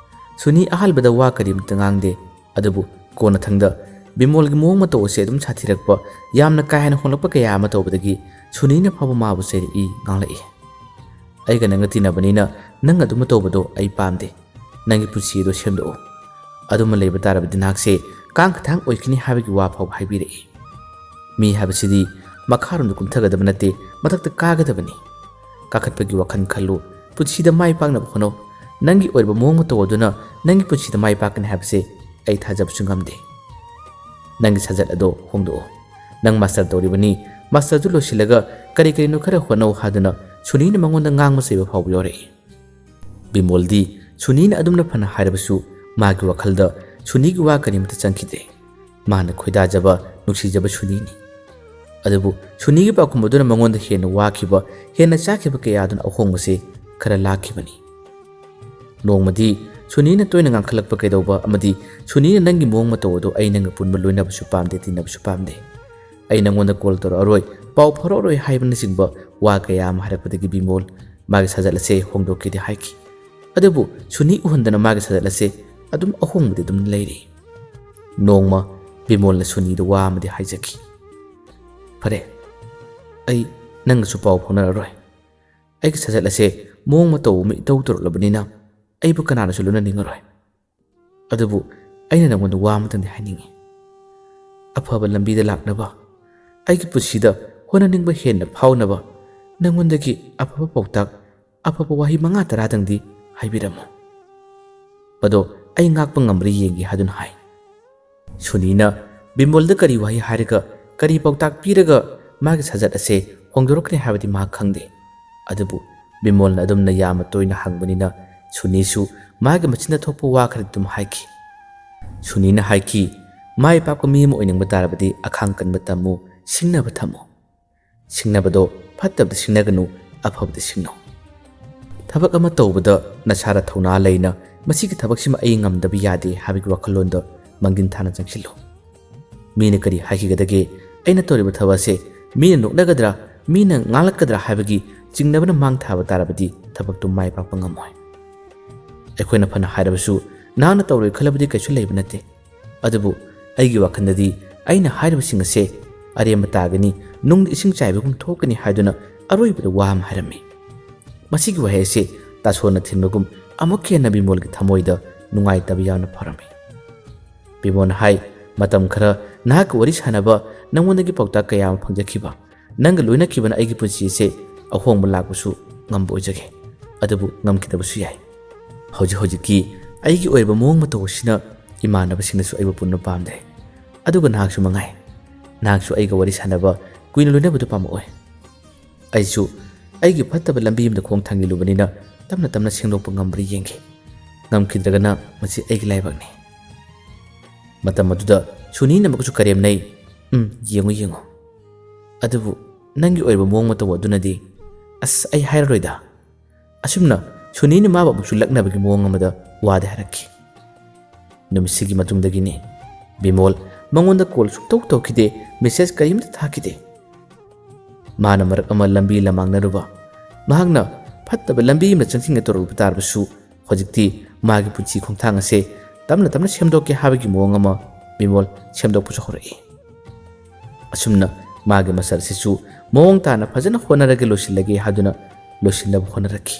ꯁꯨꯅꯤ ꯑꯍꯥꯟꯕꯗ ꯋꯥ ꯀꯔꯤꯃꯇ ꯉꯥꯡꯗꯦ, ꯑꯗꯨꯕꯨ ꯀꯣꯟꯅꯊꯪꯗ ꯕꯤꯃꯣꯜꯒꯤ ꯃꯑꯣꯡ ꯃꯇꯧ ꯑꯁꯦ ꯑꯗꯨꯝ ꯁꯥꯊꯤꯔꯛꯄ, ꯌꯥꯝꯅ ꯀꯥ ꯍꯦꯟꯅ ꯍꯣꯡꯂꯛꯄ ꯀꯌꯥ ꯑꯃ ꯇꯧꯕꯗꯒꯤ ꯁꯨꯅꯤꯅ ꯐꯥꯎꯕ ꯃꯥꯕꯨ ꯆꯩꯔꯛꯏ, ꯉꯥꯡꯂꯛꯏ꯫ "ꯑꯩꯒ ꯅꯪꯒ ꯇꯤꯟꯅꯕꯅꯤꯅ ꯅꯪ ꯑꯗꯨꯝꯕ ꯇꯧꯕꯗꯣ ꯑꯩ ꯄꯥꯝꯗꯦ꯫ ꯅꯪꯒꯤ ꯄꯨꯟꯁꯤ ꯑꯗꯣ ꯁꯦꯝꯗꯣꯛꯑꯣ꯫ ꯑꯗꯨꯝꯕ ꯂꯩꯕ ꯇꯥꯔꯕꯗꯤ ꯅꯍꯥꯛꯁꯦ ꯀꯥꯡ ꯈꯇꯥꯡ ꯑꯣꯏꯈꯤꯅꯤ" ꯍꯥꯏꯕꯒꯤ ꯋꯥ ꯐꯥꯎꯕ ꯍꯥꯏꯕꯤꯔꯛꯏ꯫ ꯃꯤ ꯍꯥꯏꯕꯁꯤꯗꯤ ꯃꯈꯥꯔꯣꯝꯗ ꯀꯨꯝꯊꯒꯗꯕ ꯅꯠꯇꯦ, ꯃꯊꯛꯇ ꯀꯥꯒꯗꯕꯅꯤ꯫ ꯀꯥꯈꯠꯄꯒꯤ ꯋꯥꯈꯜ ꯈꯜꯂꯨ, ꯄꯨꯟꯁꯤꯗ ꯃꯥꯏ ꯄꯥꯛꯅꯕ ꯍꯣꯠꯅꯧ꯫ ꯅꯪꯒꯤ ꯑꯣꯏꯔꯕ ꯃꯑꯣꯡ ꯃꯇꯧ ꯑꯗꯨꯅ ꯅꯪꯒꯤ ꯄꯨꯟꯁꯤꯗ ꯃꯥꯏ ꯄꯥꯛꯀꯅꯤ ꯍꯥꯏꯕꯁꯦ ꯑꯩ ꯊꯥꯖꯕꯁꯨ ꯉꯝꯗꯦ꯫ ꯅꯪꯒꯤ ꯁꯥꯖꯠ ꯑꯗꯣ ꯍꯣꯡꯗꯣꯛꯑꯣ꯫ ꯅꯪ ꯃꯥꯁꯇꯔ ꯇꯧꯔꯤꯕꯅꯤ, ꯃꯥꯁꯇꯔꯗꯨ ꯂꯣꯏꯁꯤꯜꯂꯒ ꯀꯔꯤ ꯀꯔꯤꯅꯣ ꯈꯔ ꯍꯣꯠꯅꯧ ꯍꯥꯏꯗꯨꯅ ꯁꯨꯅꯤꯅ ꯃꯉꯣꯟꯗ ꯉꯥꯡꯕ ꯆꯩꯕ ꯐꯥꯎꯕ ꯌꯥꯎꯔꯛꯏ꯫ ꯕꯤꯃꯣꯜꯗꯤ ꯁꯨꯅꯤꯅ ꯑꯗꯨꯝꯅ ꯐꯅ ꯍꯥꯏꯔꯕꯁꯨ ꯃꯥꯒꯤ ꯋꯥꯈꯜꯗ ꯁꯨꯅꯤꯒꯤ ꯋꯥ ꯀꯔꯤꯃꯇ ꯆꯪꯈꯤꯗ꯭ꯔꯦ꯫ ꯃꯥꯅ ꯈꯣꯏꯗꯥꯖꯕ, ꯅꯨꯡꯁꯤꯖꯕ ꯁꯨꯅꯤꯅꯤ꯫ ꯑꯗꯨꯕꯨ ꯁꯨꯅꯤꯒꯤ ꯄꯥꯎꯈꯨꯝ ꯑꯗꯨꯅ ꯃꯉꯣꯟꯗ ꯍꯦꯟꯅ ꯋꯥꯈꯤꯕ, ꯍꯦꯟꯅ ꯆꯥꯈꯤꯕ ꯀꯌꯥ ꯑꯗꯨꯅ ꯑꯍꯣꯡꯕꯁꯦ ꯈꯔ ꯂꯥꯛꯈꯤꯕꯅꯤ꯫ ꯅꯣꯡꯃꯗꯤ ꯁꯨꯅꯤꯅ ꯇꯣꯏꯅ ꯉꯥꯡꯈꯠꯂꯛꯄ ꯀꯩꯗꯧꯕ ꯑꯃꯗꯤ ꯁꯨꯅꯤꯅ "ꯅꯪꯒꯤ ꯃꯑꯣꯡ ꯃꯇꯧ ꯑꯗꯣ ꯑꯩ ꯅꯪꯒ ꯄꯨꯟꯕ ꯂꯣꯏꯅꯕꯁꯨ ꯄꯥꯝꯗꯦ, ꯇꯤꯟꯅꯕꯁꯨ ꯄꯥꯝꯗꯦ꯫ ꯑꯩ ꯅꯪꯉꯣꯟꯗ ꯀꯣꯜ ꯇꯧꯔꯛꯑꯔꯣꯏ, ꯄꯥꯎ ꯐꯥꯎꯔꯛꯑꯔꯣꯏ" ꯍꯥꯏꯕꯅꯆꯤꯡꯕ ꯋꯥ ꯀꯌꯥ ꯑꯃ ꯍꯥꯏꯔꯛꯄꯗꯒꯤ ꯕꯤꯃꯣꯜ ꯃꯥꯒꯤ ꯁꯥꯖꯠ ꯑꯁꯦ ꯍꯣꯡꯗꯣꯛꯀꯦꯗꯤ ꯍꯥꯏꯈꯤ꯫ ꯑꯗꯨꯕꯨ ꯁꯨꯅꯤ ꯎꯍꯟꯗꯅ ꯃꯥꯒꯤ ꯁꯥꯖꯠ ꯑꯁꯦ ꯑꯗꯨꯝ ꯑꯍꯣꯡꯕꯗꯤ ꯑꯗꯨꯝ ꯂꯩꯔꯤ꯫ ꯅꯣꯡꯃ ꯕꯤꯃꯣꯜꯅ ꯁꯨꯅꯤꯗ ꯋꯥ ꯑꯃꯗꯤ ꯍꯥꯏꯖꯈꯤ꯫ "ꯐꯔꯦ, ꯑꯩ ꯅꯪꯒꯁꯨ ꯄꯥꯎ ꯐꯥꯎꯅꯔꯔꯣꯏ꯫ ꯑꯩꯒꯤ ꯁꯥꯖꯠ ꯑꯁꯦ ꯃꯑꯣꯡ ꯃꯇꯧ ꯑꯃ ꯏꯇꯧ ꯇꯧꯔꯛꯂꯕꯅꯤꯅ ꯑꯩꯕꯨ ꯀꯅꯥꯅꯁꯨ ꯂꯣꯏꯅꯅꯤꯡꯉꯔꯣꯏ꯫ ꯑꯗꯨꯕꯨ ꯑꯩꯅ ꯅꯪꯉꯣꯟꯗ ꯋꯥ ꯑꯃꯇꯪꯗꯤ ꯍꯥꯏꯅꯤꯡꯏ꯫ ꯑꯐꯕ ꯂꯝꯕꯤꯗ ꯂꯥꯛꯅꯕ, ꯑꯩꯒꯤ ꯄꯨꯟꯁꯤꯗ ꯍꯣꯠꯅꯅꯤꯡꯕ ꯍꯦꯟꯅ ꯐꯥꯎꯅꯕ ꯅꯪꯉꯣꯟꯗꯒꯤ ꯑꯐꯕ ꯄꯥꯎꯇꯥꯛ, ꯑꯐꯕ ꯋꯥꯍꯩ ꯃꯉꯥ ꯇꯔꯥꯗꯪꯗꯤ ꯍꯥꯏꯕꯤꯔꯝꯃꯨ꯫ ꯃꯗꯣ ꯑꯩ ꯉꯥꯛꯄ ꯉꯝꯕ꯭ꯔꯥ ꯌꯦꯡꯒꯦ" ꯍꯥꯏꯗꯨꯅ ꯍꯥꯏ꯫ ꯁꯨꯅꯤꯅ ꯕꯤꯃꯣꯜꯗ ꯀꯔꯤ ꯋꯥꯍꯩ ꯍꯥꯏꯔꯒ, ꯀꯔꯤ ꯄꯥꯎꯇꯥꯛ ꯄꯤꯔꯒ ꯃꯥꯒꯤ ꯁꯥꯖꯠ ꯑꯁꯦ ꯍꯣꯡꯗꯣꯔꯛꯀꯅꯤ ꯍꯥꯏꯕꯗꯤ ꯃꯍꯥꯛ ꯈꯪꯗꯦ꯫ ꯑꯗꯨꯕꯨ ꯕꯤꯃꯣꯜꯅ ꯑꯗꯨꯝꯅ ꯌꯥꯝꯅ ꯇꯣꯏꯅ ꯍꯪꯕꯅꯤꯅ ꯁꯨꯅꯤꯁꯨ ꯃꯥꯒꯤ ꯃꯆꯤꯟꯗ ꯊꯣꯛꯄ ꯋꯥ ꯈꯔꯗꯤ ꯑꯗꯨꯝ ꯍꯥꯏꯈꯤ꯫ ꯁꯨꯅꯤꯅ ꯍꯥꯏꯈꯤ, "ꯃꯥꯏ ꯄꯥꯛꯄ ꯃꯤ ꯑꯃ ꯑꯣꯏꯅꯤꯡꯕ ꯇꯥꯔꯕꯗꯤ ꯑꯈꯥꯡ ꯀꯟꯕ ꯇꯝꯃꯨ, ꯁꯤꯡꯅꯕ ꯊꯝꯃꯨ꯫ ꯁꯤꯡꯅꯕꯗꯣ ꯐꯠꯇꯕꯗ ꯁꯤꯡꯅꯒꯅꯨ, ꯑꯐꯕꯗ ꯁꯤꯡꯅꯧ꯫ ꯊꯕꯛ ꯑꯃ ꯇꯧꯕꯗ ꯅꯁꯥꯗ ꯊꯧꯅꯥ ꯂꯩꯅ ꯃꯁꯤꯒꯤ ꯊꯕꯛꯁꯤꯃ ꯑꯩ ꯉꯝꯗꯕ ꯌꯥꯗꯦ ꯍꯥꯏꯕꯒꯤ ꯋꯥꯈꯜꯂꯣꯟꯗ ꯃꯥꯡꯖꯤꯟ ꯊꯥꯅ ꯆꯪꯁꯤꯜꯂꯨ꯫ ꯃꯤꯅ ꯀꯔꯤ ꯍꯥꯏꯈꯤꯒꯗꯒꯦ? ꯑꯩꯅ ꯇꯧꯔꯤꯕ ꯊꯕꯛ ꯑꯁꯦ ꯃꯤꯅ ꯅꯣꯛꯅꯒꯗ꯭ꯔꯥ, ꯃꯤꯅ ꯉꯥꯡꯂꯛꯀꯗ꯭ꯔꯥ ꯍꯥꯏꯕꯒꯤ ꯆꯤꯡꯅꯕꯅ ꯃꯥꯡ ꯊꯥꯕ ꯇꯥꯔꯕꯗꯤ ꯊꯕꯛꯇꯨ ꯃꯥꯏ ꯄꯥꯛꯄ ꯉꯝꯃꯣꯏ꯫ ꯑꯩꯈꯣꯏꯅ ꯐꯅ ꯍꯥꯏꯔꯕꯁꯨ ꯅꯍꯥꯛꯅ ꯇꯧꯔꯣꯏ ꯈꯜꯂꯕꯗꯤ ꯀꯩꯁꯨ ꯂꯩꯕ ꯅꯠꯇꯦ꯫ ꯑꯗꯨꯕꯨ ꯑꯩꯒꯤ ꯋꯥꯈꯜꯗꯗꯤ ꯑꯩꯅ ꯍꯥꯏꯔꯤꯕꯁꯤꯡ ꯑꯁꯦ ꯑꯔꯦꯝꯕ ꯇꯥꯒꯅꯤ, ꯅꯨꯡꯗ ꯏꯁꯤꯡ ꯆꯥꯏꯕꯒꯨꯝ ꯊꯣꯛꯀꯅꯤ" ꯍꯥꯏꯗꯨꯅ ꯑꯔꯣꯏꯕꯗ ꯋꯥ ꯑꯃ ꯍꯥꯏꯔꯝꯃꯤ꯫ ꯃꯁꯤꯒꯤ ꯋꯥꯍꯩ ꯑꯁꯤ ꯇꯥꯁꯣꯟꯅ ꯊꯤꯟꯕꯒꯨꯝ ꯑꯃꯨꯛꯀ ꯍꯦꯟꯅ ꯕꯤꯃꯣꯜꯒꯤ ꯊꯃꯣꯏꯗ ꯅꯨꯡꯉꯥꯏꯇꯕ ꯌꯥꯝꯅ ꯐꯥꯎꯔꯝꯃꯤ꯫ ꯕꯤꯃꯣꯜꯅ ꯍꯥꯏ, "ꯃꯇꯝ ꯈꯔ ꯅꯍꯥꯛꯀ ꯋꯥꯔꯤ ꯁꯥꯟꯅꯕ, ꯅꯉꯣꯟꯗꯒꯤ ꯄꯥꯎꯇꯥꯛ ꯀꯌꯥ ꯑꯃ ꯐꯪꯖꯈꯤꯕ, ꯅꯪꯒ ꯂꯣꯏꯅꯈꯤꯕꯅ ꯑꯩꯒꯤ ꯄꯨꯟꯁꯤ ꯑꯁꯦ ꯑꯍꯣꯡꯕ ꯂꯥꯛꯄꯁꯨ ꯉꯝꯕ ꯑꯣꯏꯖꯒꯦ꯫ ꯑꯗꯨꯕꯨ ꯉꯝꯈꯤꯗꯕꯁꯨ ꯌꯥꯏ꯫ ꯍꯧꯖꯤꯛ ꯍꯧꯖꯤꯛꯀꯤ ꯑꯩꯒꯤ ꯑꯣꯏꯔꯤꯕ ꯃꯑꯣꯡ ꯃꯇꯧ ꯑꯁꯤꯅ ꯏꯃꯥꯟꯅꯕꯁꯤꯡꯅꯁꯨ ꯑꯩꯕꯨ ꯄꯨꯟꯕ ꯄꯥꯝꯗ꯭ꯔꯦ꯫ ꯑꯗꯨꯒ ꯅꯍꯥꯛꯁꯨ ꯃꯉꯥꯏ꯫ ꯅꯍꯥꯛꯁꯨ ꯑꯩꯒ ꯋꯥꯔꯤ ꯁꯥꯟꯅꯕ, ꯀꯨꯏꯅ ꯂꯣꯏꯅꯕꯗꯨ ꯄꯥꯝꯃꯛꯑꯣꯏ꯫ ꯑꯩꯁꯨ ꯑꯩꯒꯤ ꯐꯠꯇꯕ ꯂꯝꯕꯤ ꯑꯃꯗ ꯈꯣꯡ ꯊꯥꯡꯖꯤꯜꯂꯨꯕꯅꯤꯅ ꯇꯞꯅ ꯇꯞꯅ ꯁꯦꯡꯗꯣꯛꯄ ꯉꯝꯕ꯭ꯔꯥ ꯌꯦꯡꯒꯦ꯫ ꯉꯝꯈꯤꯗ꯭ꯔꯒꯅ ꯃꯁꯤ ꯑꯩꯒꯤ ꯂꯥꯏꯕꯛꯅꯤ"꯫ ꯃꯇꯝ ꯑꯗꯨꯗ ꯁꯨꯅꯤꯅ ꯑꯃꯨꯛꯀꯁꯨ ꯀꯔꯦꯝꯅꯩ꯫ "ꯎꯝ, ꯌꯦꯡꯉꯨ, ꯌꯦꯡꯉꯨ꯫ ꯑꯗꯨꯕꯨ ꯅꯪꯒꯤ ꯑꯣꯏꯕ ꯃꯑꯣꯡ ꯃꯇꯧ ꯑꯗꯨꯅꯗꯤ, ꯑꯁ, ꯑꯩ ꯍꯥꯏꯔꯔꯣꯏꯗ"꯫ ꯑꯁꯨꯝꯅ ꯁꯨꯅꯤꯅ ꯃꯥꯕꯨ ꯑꯃꯨꯛꯁꯨ ꯂꯛꯅꯕꯒꯤ ꯃꯑꯣꯡ ꯑꯃꯗ ꯋꯥꯗꯤ ꯍꯥꯏꯔꯛꯈꯤ꯫ ꯅꯨꯃꯤꯠꯁꯤꯒꯤ ꯃꯇꯨꯡꯗꯒꯤꯅꯤ ꯕꯤꯃꯣꯜ ꯃꯉꯣꯟꯗ ꯀꯣꯜ ꯁꯨꯡꯇꯧ ꯇꯧꯈꯤꯗꯦ, ꯃꯦꯁꯦꯖ ꯀꯔꯤꯝꯇ ꯊꯥꯈꯤꯗꯦ꯫ ꯃꯥꯅ ꯃꯔꯛ ꯑꯃ ꯂꯝꯕꯤ ꯂꯃꯥꯡꯅꯔꯨꯕ, ꯃꯍꯥꯛꯅ ꯐꯠꯇꯕ ꯂꯝꯕꯤ ꯑꯃꯗ ꯆꯪꯁꯤꯟꯒꯦ ꯇꯧꯔꯨꯕ ꯇꯥꯔꯕꯁꯨ, ꯍꯧꯖꯤꯛꯇꯤ ꯃꯥꯒꯤ ꯄꯨꯟꯁꯤ ꯈꯣꯡꯊꯥꯡ ꯑꯁꯦ ꯇꯞꯅ ꯇꯞꯅ ꯁꯦꯝꯗꯣꯛꯀꯦ ꯍꯥꯏꯕꯒꯤ ꯃꯑꯣꯡ ꯑꯃ ꯕꯤꯃꯣꯜ ꯁꯦꯝꯗꯣꯛꯄꯁꯨ ꯍꯧꯔꯛꯏ꯫ ꯑꯁꯨꯝꯅ ꯃꯥꯒꯤ ꯃꯁꯛ ꯑꯁꯤꯁꯨ ꯃꯑꯣꯡ ꯇꯥꯅ ꯐꯖꯅ ꯍꯣꯠꯅꯔꯒ ꯂꯣꯏꯁꯤꯜꯂꯒꯦ ꯍꯥꯏꯗꯨꯅ ꯂꯣꯏꯁꯤꯟꯅꯕ ꯍꯣꯠꯅꯔꯛꯈꯤ꯫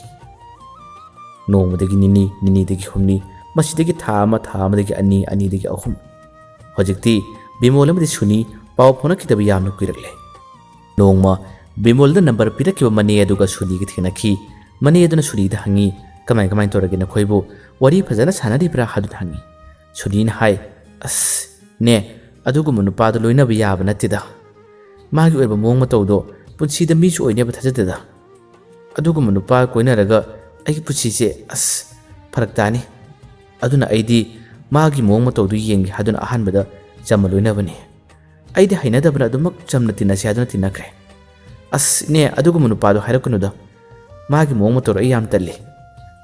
ꯅꯣꯡꯃꯗꯒꯤ ꯅꯤꯅꯤ, ꯅꯤꯅꯤꯗꯒꯤ ꯍꯨꯝꯅꯤ, ꯃꯁꯤꯗꯒꯤ ꯊꯥ ꯑꯃ, ꯊꯥ ꯑꯃꯗꯒꯤ ꯑꯅꯤ, ꯑꯅꯤꯗꯒꯤ ꯑꯍꯨꯝ꯫ ꯍꯧꯖꯤꯛꯇꯤ ꯕꯤꯃꯣꯜ ꯑꯃꯗꯤ ꯁꯨꯅꯤ ꯄꯥꯎ ꯐꯥꯎꯅꯈꯤꯗꯕ ꯌꯥꯝꯅ ꯀꯨꯏꯔꯛꯂꯦ꯫ ꯅꯣꯡꯃ ꯕꯤꯃꯣꯜꯗ ꯅꯝꯕꯔ ꯄꯤꯔꯛꯈꯤꯕ ꯃꯅꯦ ꯑꯗꯨꯒ ꯁꯨꯅꯤꯒ ꯊꯦꯡꯅꯈꯤ꯫ ꯃꯅꯦ ꯑꯗꯨꯅ ꯁꯨꯅꯤꯗ ꯍꯪꯉꯤ, "ꯀꯃꯥꯏ ꯀꯃꯥꯏ ꯇꯧꯔꯒꯦ ꯅꯈꯣꯏꯕꯨ? ꯋꯥꯔꯤ ꯐꯖꯅ ꯁꯥꯟꯅꯔꯤꯕ꯭ꯔꯥ?" ꯍꯥꯏꯗꯨꯅ ꯍꯪꯉꯤ꯫ ꯁꯨꯅꯤꯅ ꯍꯥꯏ, "ꯑꯁ, ꯅꯦ, ꯑꯗꯨꯒꯨꯝꯕ ꯅꯨꯄꯥꯗꯣ ꯂꯣꯏꯅꯕ ꯌꯥꯕ ꯅꯠꯇꯦꯗ꯫ ꯃꯥꯒꯤ ꯑꯣꯏꯕ ꯃꯑꯣꯡ ꯃꯇꯧꯗꯣ ꯄꯨꯟꯁꯤꯗ ꯃꯤꯁꯨ ꯑꯣꯏꯅꯦꯕ ꯊꯥꯖꯗꯦꯗ꯫ ꯑꯗꯨꯒꯨꯝꯕ ꯅꯨꯄꯥ ꯀꯣꯏꯅꯔꯒ ꯑꯩꯒꯤ ꯄꯨꯟꯁꯤꯁꯦ, ꯑꯁ, ꯐꯔꯛ ꯇꯥꯅꯤ꯫ ꯑꯗꯨꯅ ꯑꯩꯗꯤ ꯃꯥꯒꯤ ꯃꯑꯣꯡ ꯃꯇꯧꯗꯨ ꯌꯦꯡꯒꯦ ꯍꯥꯏꯗꯨꯅ ꯑꯍꯥꯟꯕꯗ ꯆꯝꯅ ꯂꯣꯏꯅꯕꯅꯤ꯫ ꯑꯩꯗꯤ ꯍꯩꯅꯗꯕꯅ ꯑꯗꯨꯃꯛ ꯆꯝꯅ ꯇꯤꯟꯅꯁꯦ ꯍꯥꯏꯗꯨꯅ ꯇꯤꯟꯅꯈ꯭ꯔꯦ꯫ ꯑꯁ, ꯏꯅꯦ, ꯑꯗꯨꯒꯨꯝꯕ ꯅꯨꯄꯥꯗꯣ ꯍꯥꯏꯔꯛꯀꯅꯨꯗ꯫ ꯃꯥꯒꯤ ꯃꯑꯣꯡ ꯃꯇꯧꯗꯣ ꯑꯩ ꯌꯥꯝ ꯇꯜꯂꯤ꯫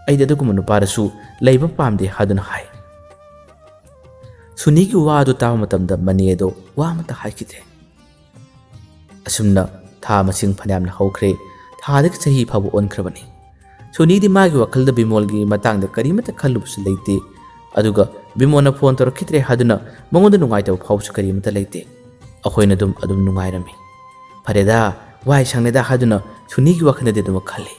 ꯑꯩꯗꯤ ꯑꯗꯨꯒꯨꯝꯕ ꯅꯨꯄꯥꯗꯁꯨ ꯂꯩꯕ ꯄꯥꯝꯗꯦ" ꯍꯥꯏꯗꯨꯅ ꯍꯥꯏ꯫ ꯁꯨꯅꯤꯒꯤ ꯋꯥ ꯑꯗꯨ ꯇꯥꯕ ꯃꯇꯝꯗ ꯃꯅꯦ ꯑꯗꯣ ꯋꯥ ꯑꯃꯠꯇ ꯍꯥꯏꯈꯤꯗ꯭ꯔꯦ꯫ ꯑꯁꯨꯝꯅ ꯊꯥ ꯃꯁꯤꯡ ꯐꯅꯌꯥꯝꯅ ꯍꯧꯈ꯭ꯔꯦ꯫ ꯊꯥꯗꯒꯤ ꯆꯍꯤ ꯐꯥꯎꯕ ꯑꯣꯟꯈ꯭ꯔꯕꯅꯤ꯫ ꯁꯨꯅꯤꯗꯤ ꯃꯥꯒꯤ ꯋꯥꯈꯜꯗ ꯕꯤꯃꯣꯜꯒꯤ ꯃꯇꯥꯡꯗ ꯀꯔꯤꯃꯠꯇ ꯈꯜꯂꯨꯕꯁꯨ ꯂꯩꯇꯦ꯫ ꯑꯗꯨꯒ ꯕꯤꯃꯣꯜꯅ ꯐꯣꯟ ꯇꯧꯔꯛꯈꯤꯗ꯭ꯔꯦ ꯍꯥꯏꯗꯨꯅ ꯃꯉꯣꯟꯗ ꯅꯨꯡꯉꯥꯏꯇꯕ ꯐꯥꯎꯕꯁꯨ ꯀꯔꯤꯃꯠꯇ ꯂꯩꯇꯦ꯫ ꯑꯩꯈꯣꯏꯅ ꯑꯗꯨꯝ, ꯑꯗꯨꯝ ꯅꯨꯡꯉꯥꯏꯔꯝꯃꯤ꯫ "ꯐꯔꯦꯗ, ꯋꯥꯏ ꯁꯪꯂꯦꯗ" ꯍꯥꯏꯗꯨꯅ ꯁꯨꯅꯤꯒꯤ ꯋꯥꯈꯜꯗꯗꯤ ꯑꯗꯨꯃꯛ ꯈꯜꯂꯤ꯫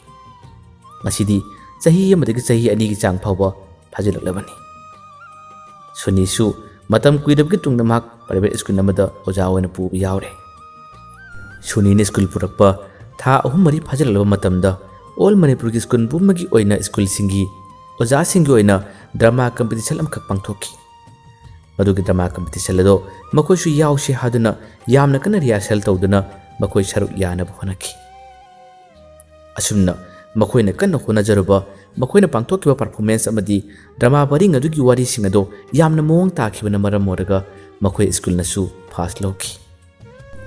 ꯉꯁꯤꯗꯤ ꯆꯍꯤ ꯑꯃꯗꯒꯤ ꯆꯍꯤ ꯑꯅꯤꯒꯤ ꯆꯥꯡ ꯐꯥꯎꯕ ꯐꯥꯖꯤꯜꯂꯛꯂꯕꯅꯤ꯫ ꯁꯨꯅꯤꯁꯨ ꯃꯇꯝ ꯀꯨꯏꯔꯕꯒꯤ ꯇꯨꯡꯗ ꯃꯍꯥꯛ ꯄ꯭ꯔꯥꯏꯚꯦꯠ ꯁ꯭ꯀꯨꯜ ꯑꯃꯗ ꯑꯣꯖꯥ ꯑꯣꯏꯅ ꯄꯨꯕ ꯌꯥꯎꯔꯦ꯫ ꯁꯨꯅꯤꯅ ꯁ꯭ꯀꯨꯜ ꯄꯨꯔꯛꯄ ꯊꯥ ꯑꯍꯨꯝ ꯃꯔꯤ ꯐꯥꯖꯤꯜꯂꯛꯂꯕ ꯃꯇꯝꯗ ꯑꯣꯜ ꯃꯅꯤꯄꯨꯔꯒꯤ ꯁ꯭ꯀꯨꯜ ꯄꯨꯝꯕꯒꯤ ꯑꯣꯏꯅ ꯁ꯭ꯀꯨꯜꯁꯤꯡꯒꯤ ꯑꯣꯖꯥꯁꯤꯡꯒꯤ ꯑꯣꯏꯅ ꯗ꯭ꯔꯃꯥ ꯀꯝꯄꯤꯇꯤꯁꯟ ꯑꯃꯈꯛ ꯄꯥꯡꯊꯣꯛꯈꯤ꯫ ꯃꯗꯨꯒꯤ ꯗ꯭ꯔꯃꯥ ꯀꯝꯄꯤꯇꯤꯁꯟ ꯑꯗꯣ ꯃꯈꯣꯏꯁꯨ ꯌꯥꯎꯁꯤ ꯍꯥꯏꯗꯨꯅ ꯌꯥꯝꯅ ꯀꯟꯅ ꯔꯤꯍꯥꯔꯁꯦꯜ ꯇꯧꯗꯨꯅ ꯃꯈꯣꯏ ꯁꯔꯨꯛ ꯌꯥꯅꯕ ꯍꯣꯠꯅꯈꯤ꯫ ꯑꯁꯨꯝꯅ ꯃꯈꯣꯏꯅ ꯀꯟꯅ ꯍꯣꯠꯅꯖꯔꯨꯕ, ꯃꯈꯣꯏꯅ ꯄꯥꯡꯊꯣꯛꯈꯤꯕ ꯄꯔꯐꯣꯔꯃꯦꯟꯁ ꯑꯃꯗꯤ ꯗ꯭ꯔꯃꯥ ꯄꯔꯤꯡ ꯑꯗꯨꯒꯤ ꯋꯥꯔꯤꯁꯤꯡ ꯑꯗꯣ ꯌꯥꯝꯅ ꯃꯑꯣꯡ ꯇꯥꯈꯤꯕꯅ ꯃꯔꯝ ꯑꯣꯏꯔꯒ ꯃꯈꯣꯏ ꯁ꯭ꯀꯨꯜꯅꯁꯨ ꯐꯥꯔꯁ ꯂꯧꯈꯤ꯫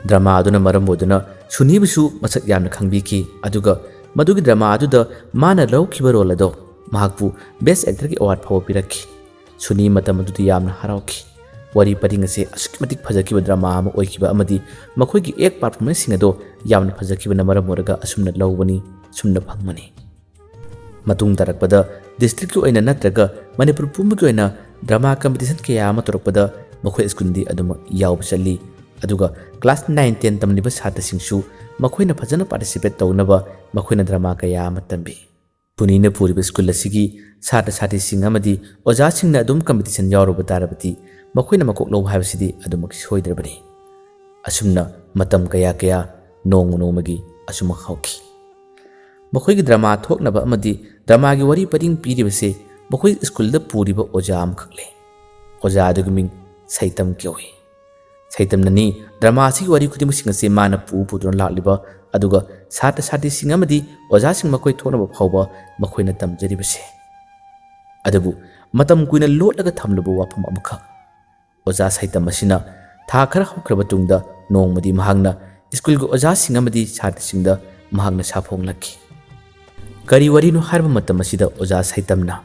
ꯗ꯭ꯔꯃꯥ ꯑꯗꯨꯅ ꯃꯔꯝ ꯑꯣꯏꯗꯨꯅ ꯁꯨꯅꯤꯕꯨꯁꯨ ꯃꯁꯛ ꯌꯥꯝꯅ ꯈꯪꯕꯤꯈꯤ, ꯑꯗꯨꯒ ꯃꯗꯨꯒꯤ ꯗ꯭ꯔꯃꯥ ꯑꯗꯨꯗ ꯃꯥꯅ ꯂꯧꯈꯤꯕ ꯔꯣꯜ ꯑꯗꯣ ꯃꯍꯥꯛꯄꯨ ꯕꯦꯁ ꯑꯦꯛꯇꯔꯒꯤ ꯑꯦꯋꯥꯔꯗ ꯐꯥꯎꯕ ꯄꯤꯔꯛꯈꯤ꯫ ꯁꯨꯅꯤ ꯃꯇꯝ ꯑꯗꯨꯗ ꯌꯥꯝꯅ ꯍꯔꯥꯎꯈꯤ꯫ ꯋꯥꯔꯤ ꯄꯔꯤꯡ ꯑꯁꯦ ꯑꯁꯨꯛꯀꯤ ꯃꯇꯤꯛ ꯐꯖꯈꯤꯕ ꯗ꯭ꯔꯃꯥ ꯑꯃ ꯑꯣꯏꯈꯤꯕ ꯑꯃꯗꯤ ꯃꯈꯣꯏꯒꯤ ꯑꯦꯛ ꯄꯥꯔꯐꯣꯔꯃꯦꯟꯁꯁꯤꯡ ꯑꯗꯣ ꯌꯥꯝꯅ ꯐꯖꯈꯤꯕꯅ ꯃꯔꯝ ꯑꯣꯏꯔꯒ ꯑꯁꯨꯝꯅ ꯂꯧꯕꯅꯤ, ꯑꯁꯨꯝꯅ ꯐꯪꯕꯅꯤ꯫ ꯃꯇꯨꯡ ꯇꯥꯔꯛꯄꯗ ꯗꯤꯁꯇ꯭ꯔꯤꯛꯀꯤ ꯑꯣꯏꯅ ꯅꯠꯇ꯭ꯔꯒ ꯃꯅꯤꯄꯨꯔ ꯄꯨꯝꯕꯒꯤ ꯑꯣꯏꯅ ꯗ꯭ꯔꯃꯥ ꯀꯝꯄꯤꯇꯤꯁꯟ ꯀꯌꯥ ꯑꯃ ꯇꯧꯔꯛꯄꯗ ꯃꯈꯣꯏ ꯁ꯭ꯀꯨꯜꯗꯤ ꯑꯗꯨꯃꯛ ꯌꯥꯎꯕ ꯆꯠꯂꯤ꯫ ꯑꯗꯨꯒ ꯀ꯭ꯂꯥꯁ ꯅꯥꯏꯟ ꯇꯦꯟ ꯇꯝꯂꯤꯕ ꯁꯥꯇ꯭ꯔꯁꯤꯡꯁꯨ ꯃꯈꯣꯏꯅ ꯐꯖꯅ ꯄꯥꯔꯇꯤꯁꯤꯄꯦꯠ ꯇꯧꯅꯕ ꯃꯈꯣꯏꯅ ꯗ꯭ꯔꯃꯥ ꯀꯌꯥ ꯑꯃ ꯇꯝꯕꯤ꯫ ꯁꯨꯅꯤꯅ ꯄꯨꯔꯤꯕ ꯁ꯭ꯀꯨꯜ ꯑꯁꯤꯒꯤ ꯁꯥꯇ꯭ꯔ ꯁꯥꯇ꯭ꯔꯤꯁꯤꯡ ꯑꯃꯗꯤ ꯑꯣꯖꯥꯁꯤꯡꯅ ꯑꯗꯨꯝ ꯀꯝꯄꯤꯇꯤꯁꯟ ꯌꯥꯎꯔꯨꯕ ꯇꯥꯔꯕꯗꯤ ꯃꯈꯣꯏꯅ ꯃꯀꯣꯛ ꯂꯧꯕ ꯍꯥꯏꯕꯁꯤꯗꯤ ꯑꯗꯨꯃꯛ ꯁꯣꯏꯗ꯭ꯔꯕꯅꯤ꯫ ꯑꯁꯨꯝꯅ ꯃꯇꯝ ꯀꯌꯥ ꯀꯌꯥ ꯅꯣꯡꯃ ꯅꯣꯡꯃꯒꯤ ꯑꯁꯨꯝꯃꯛ ꯍꯧꯈꯤ꯫ ꯃꯈꯣꯏꯒꯤ ꯗ꯭ꯔꯃꯥ ꯊꯣꯛꯅꯕ ꯑꯃꯗꯤ ꯗ꯭ꯔꯃꯥꯒꯤ ꯋꯥꯔꯤ ꯄꯔꯤꯡ ꯄꯤꯔꯤꯕꯁꯦ ꯃꯈꯣꯏ ꯁ꯭ꯀꯨꯜꯗ ꯄꯨꯔꯤꯕ ꯑꯣꯖꯥ ꯑꯃꯈꯛ ꯂꯩ꯫ ꯑꯣꯖꯥ ꯑꯗꯨꯒꯤ ꯃꯤꯡ ꯁꯩꯇꯝ ꯀꯧꯏ꯫ ꯁꯩꯇꯝꯅꯅꯤ ꯗ꯭ꯔꯃꯥ ꯑꯁꯤꯒꯤ ꯋꯥꯔꯤ ꯈꯨꯗꯤꯡꯃꯛꯁꯤꯡ ꯑꯁꯤ ꯃꯥꯅ ꯄꯨ ꯄꯨꯗꯨꯅ ꯂꯥꯛꯂꯤꯕ, ꯑꯗꯨꯒ ꯁꯥꯇ꯭ꯔ ꯁꯥꯇ꯭ꯔꯤꯁꯤꯡ ꯑꯃꯗꯤ ꯑꯣꯖꯥꯁꯤꯡ ꯃꯈꯣꯏ ꯊꯣꯛꯅꯕ ꯐꯥꯎꯕ ꯃꯈꯣꯏꯅ ꯇꯝꯖꯔꯤꯕꯁꯦ꯫ ꯑꯗꯨꯕꯨ ꯃꯇꯝ ꯀꯨꯏꯅ ꯂꯣꯠꯂꯒ ꯊꯝꯂꯨꯕ ꯋꯥꯐꯝ ꯑꯃꯈꯛ, ꯑꯣꯖꯥ ꯁꯩꯇꯝ ꯑꯁꯤꯅ ꯊꯥ ꯈꯔ ꯍꯧꯈ꯭ꯔꯕ ꯇꯨꯡꯗ ꯅꯣꯡꯃꯗꯤ ꯃꯍꯥꯛꯅ ꯁ꯭ꯀꯨꯜꯒꯤ ꯑꯣꯖꯥꯁꯤꯡ ꯑꯃꯗꯤ ꯁꯥꯇ꯭ꯔꯁꯤꯡꯗ ꯃꯍꯥꯛꯅ ꯁꯥꯐꯣꯡꯂꯛꯈꯤ꯫ ꯀꯔꯤ ꯋꯥꯔꯤꯅꯣ ꯍꯥꯏꯔꯕ ꯃꯇꯝ ꯑꯁꯤꯗ ꯑꯣꯖꯥ ꯁꯩꯇꯝꯅ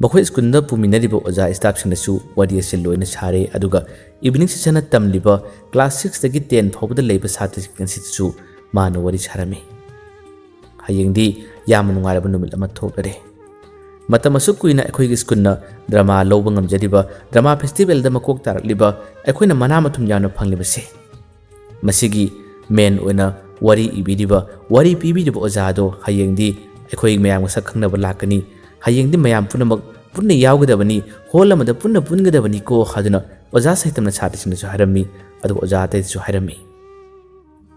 ꯃꯈꯣꯏ ꯁ꯭ꯀꯨꯜꯗ ꯄꯨꯃꯤꯟꯅꯔꯤꯕ ꯑꯣꯖꯥ ꯁ꯭ꯇꯥꯐꯁꯤꯡꯗꯁꯨ ꯋꯥꯔꯤ ꯑꯁꯤ ꯂꯣꯏꯅ ꯁꯥꯔꯦ, ꯑꯗꯨꯒ ꯏꯚꯤꯅꯤꯡ ꯁꯦꯁꯟꯗ ꯇꯝꯂꯤꯕ ꯀ꯭ꯂꯥꯁ ꯁꯤꯛꯁꯇꯒꯤ ꯇꯦꯟ ꯐꯥꯎꯕꯗ ꯂꯩꯕ ꯁꯥꯇ꯭ꯔꯁꯤꯡ ꯑꯁꯤꯗꯁꯨ ꯃꯥꯅ ꯋꯥꯔꯤ ꯁꯥꯔꯝꯃꯤ꯫ ꯍꯌꯦꯡꯗꯤ ꯌꯥꯝꯅ ꯅꯨꯡꯉꯥꯏꯔꯕ ꯅꯨꯃꯤꯠ ꯑꯃ ꯊꯣꯛꯂꯔꯦ꯫ ꯃꯇꯝ ꯑꯁꯨꯛ ꯀꯨꯏꯅ ꯑꯩꯈꯣꯏꯒꯤ ꯁ꯭ꯀꯨꯜꯅ ꯗ꯭ꯔꯃꯥ ꯂꯧꯕ ꯉꯝꯖꯔꯤꯕ, ꯗ꯭ꯔꯃꯥ ꯐꯦꯁꯇꯤꯚꯦꯜꯗ ꯃꯀꯣꯛ ꯇꯥꯔꯛꯂꯤꯕ, ꯑꯩꯈꯣꯏꯅ ꯃꯅꯥ ꯃꯊꯨꯝ ꯌꯥꯝꯅ ꯐꯪꯂꯤꯕꯁꯦ, ꯃꯁꯤꯒꯤ ꯃꯦꯟ ꯑꯣꯏꯅ ꯋꯥꯔꯤ ꯏꯕꯤꯔꯤꯕ, ꯋꯥꯔꯤ ꯄꯤꯕꯤꯔꯤꯕ ꯑꯣꯖꯥ ꯑꯗꯣ ꯍꯌꯦꯡꯗꯤ ꯑꯩꯈꯣꯏ ꯃꯌꯥꯝꯒ ꯁꯛ ꯈꯪꯅꯕ ꯂꯥꯛꯀꯅꯤ, ꯍꯌꯦꯡꯗꯤ ꯃꯌꯥꯝ ꯄꯨꯝꯅꯃꯛ ꯄꯨꯟꯅ ꯌꯥꯎꯒꯗꯕꯅꯤ, ꯍꯣꯜ ꯑꯃꯗ ꯄꯨꯟꯅ ꯄꯨꯟꯒꯗꯕꯅꯤꯀꯣ ꯍꯥꯏꯗꯨꯅ ꯑꯣꯖꯥ ꯁꯩꯇꯝꯅ ꯁꯥꯇ꯭ꯔꯁꯤꯡꯗꯁꯨ ꯍꯥꯏꯔꯝꯃꯤ, ꯑꯗꯨꯒ ꯑꯣꯖꯥ ꯑꯇꯩꯗꯁꯨ ꯍꯥꯏꯔꯝꯃꯤ꯫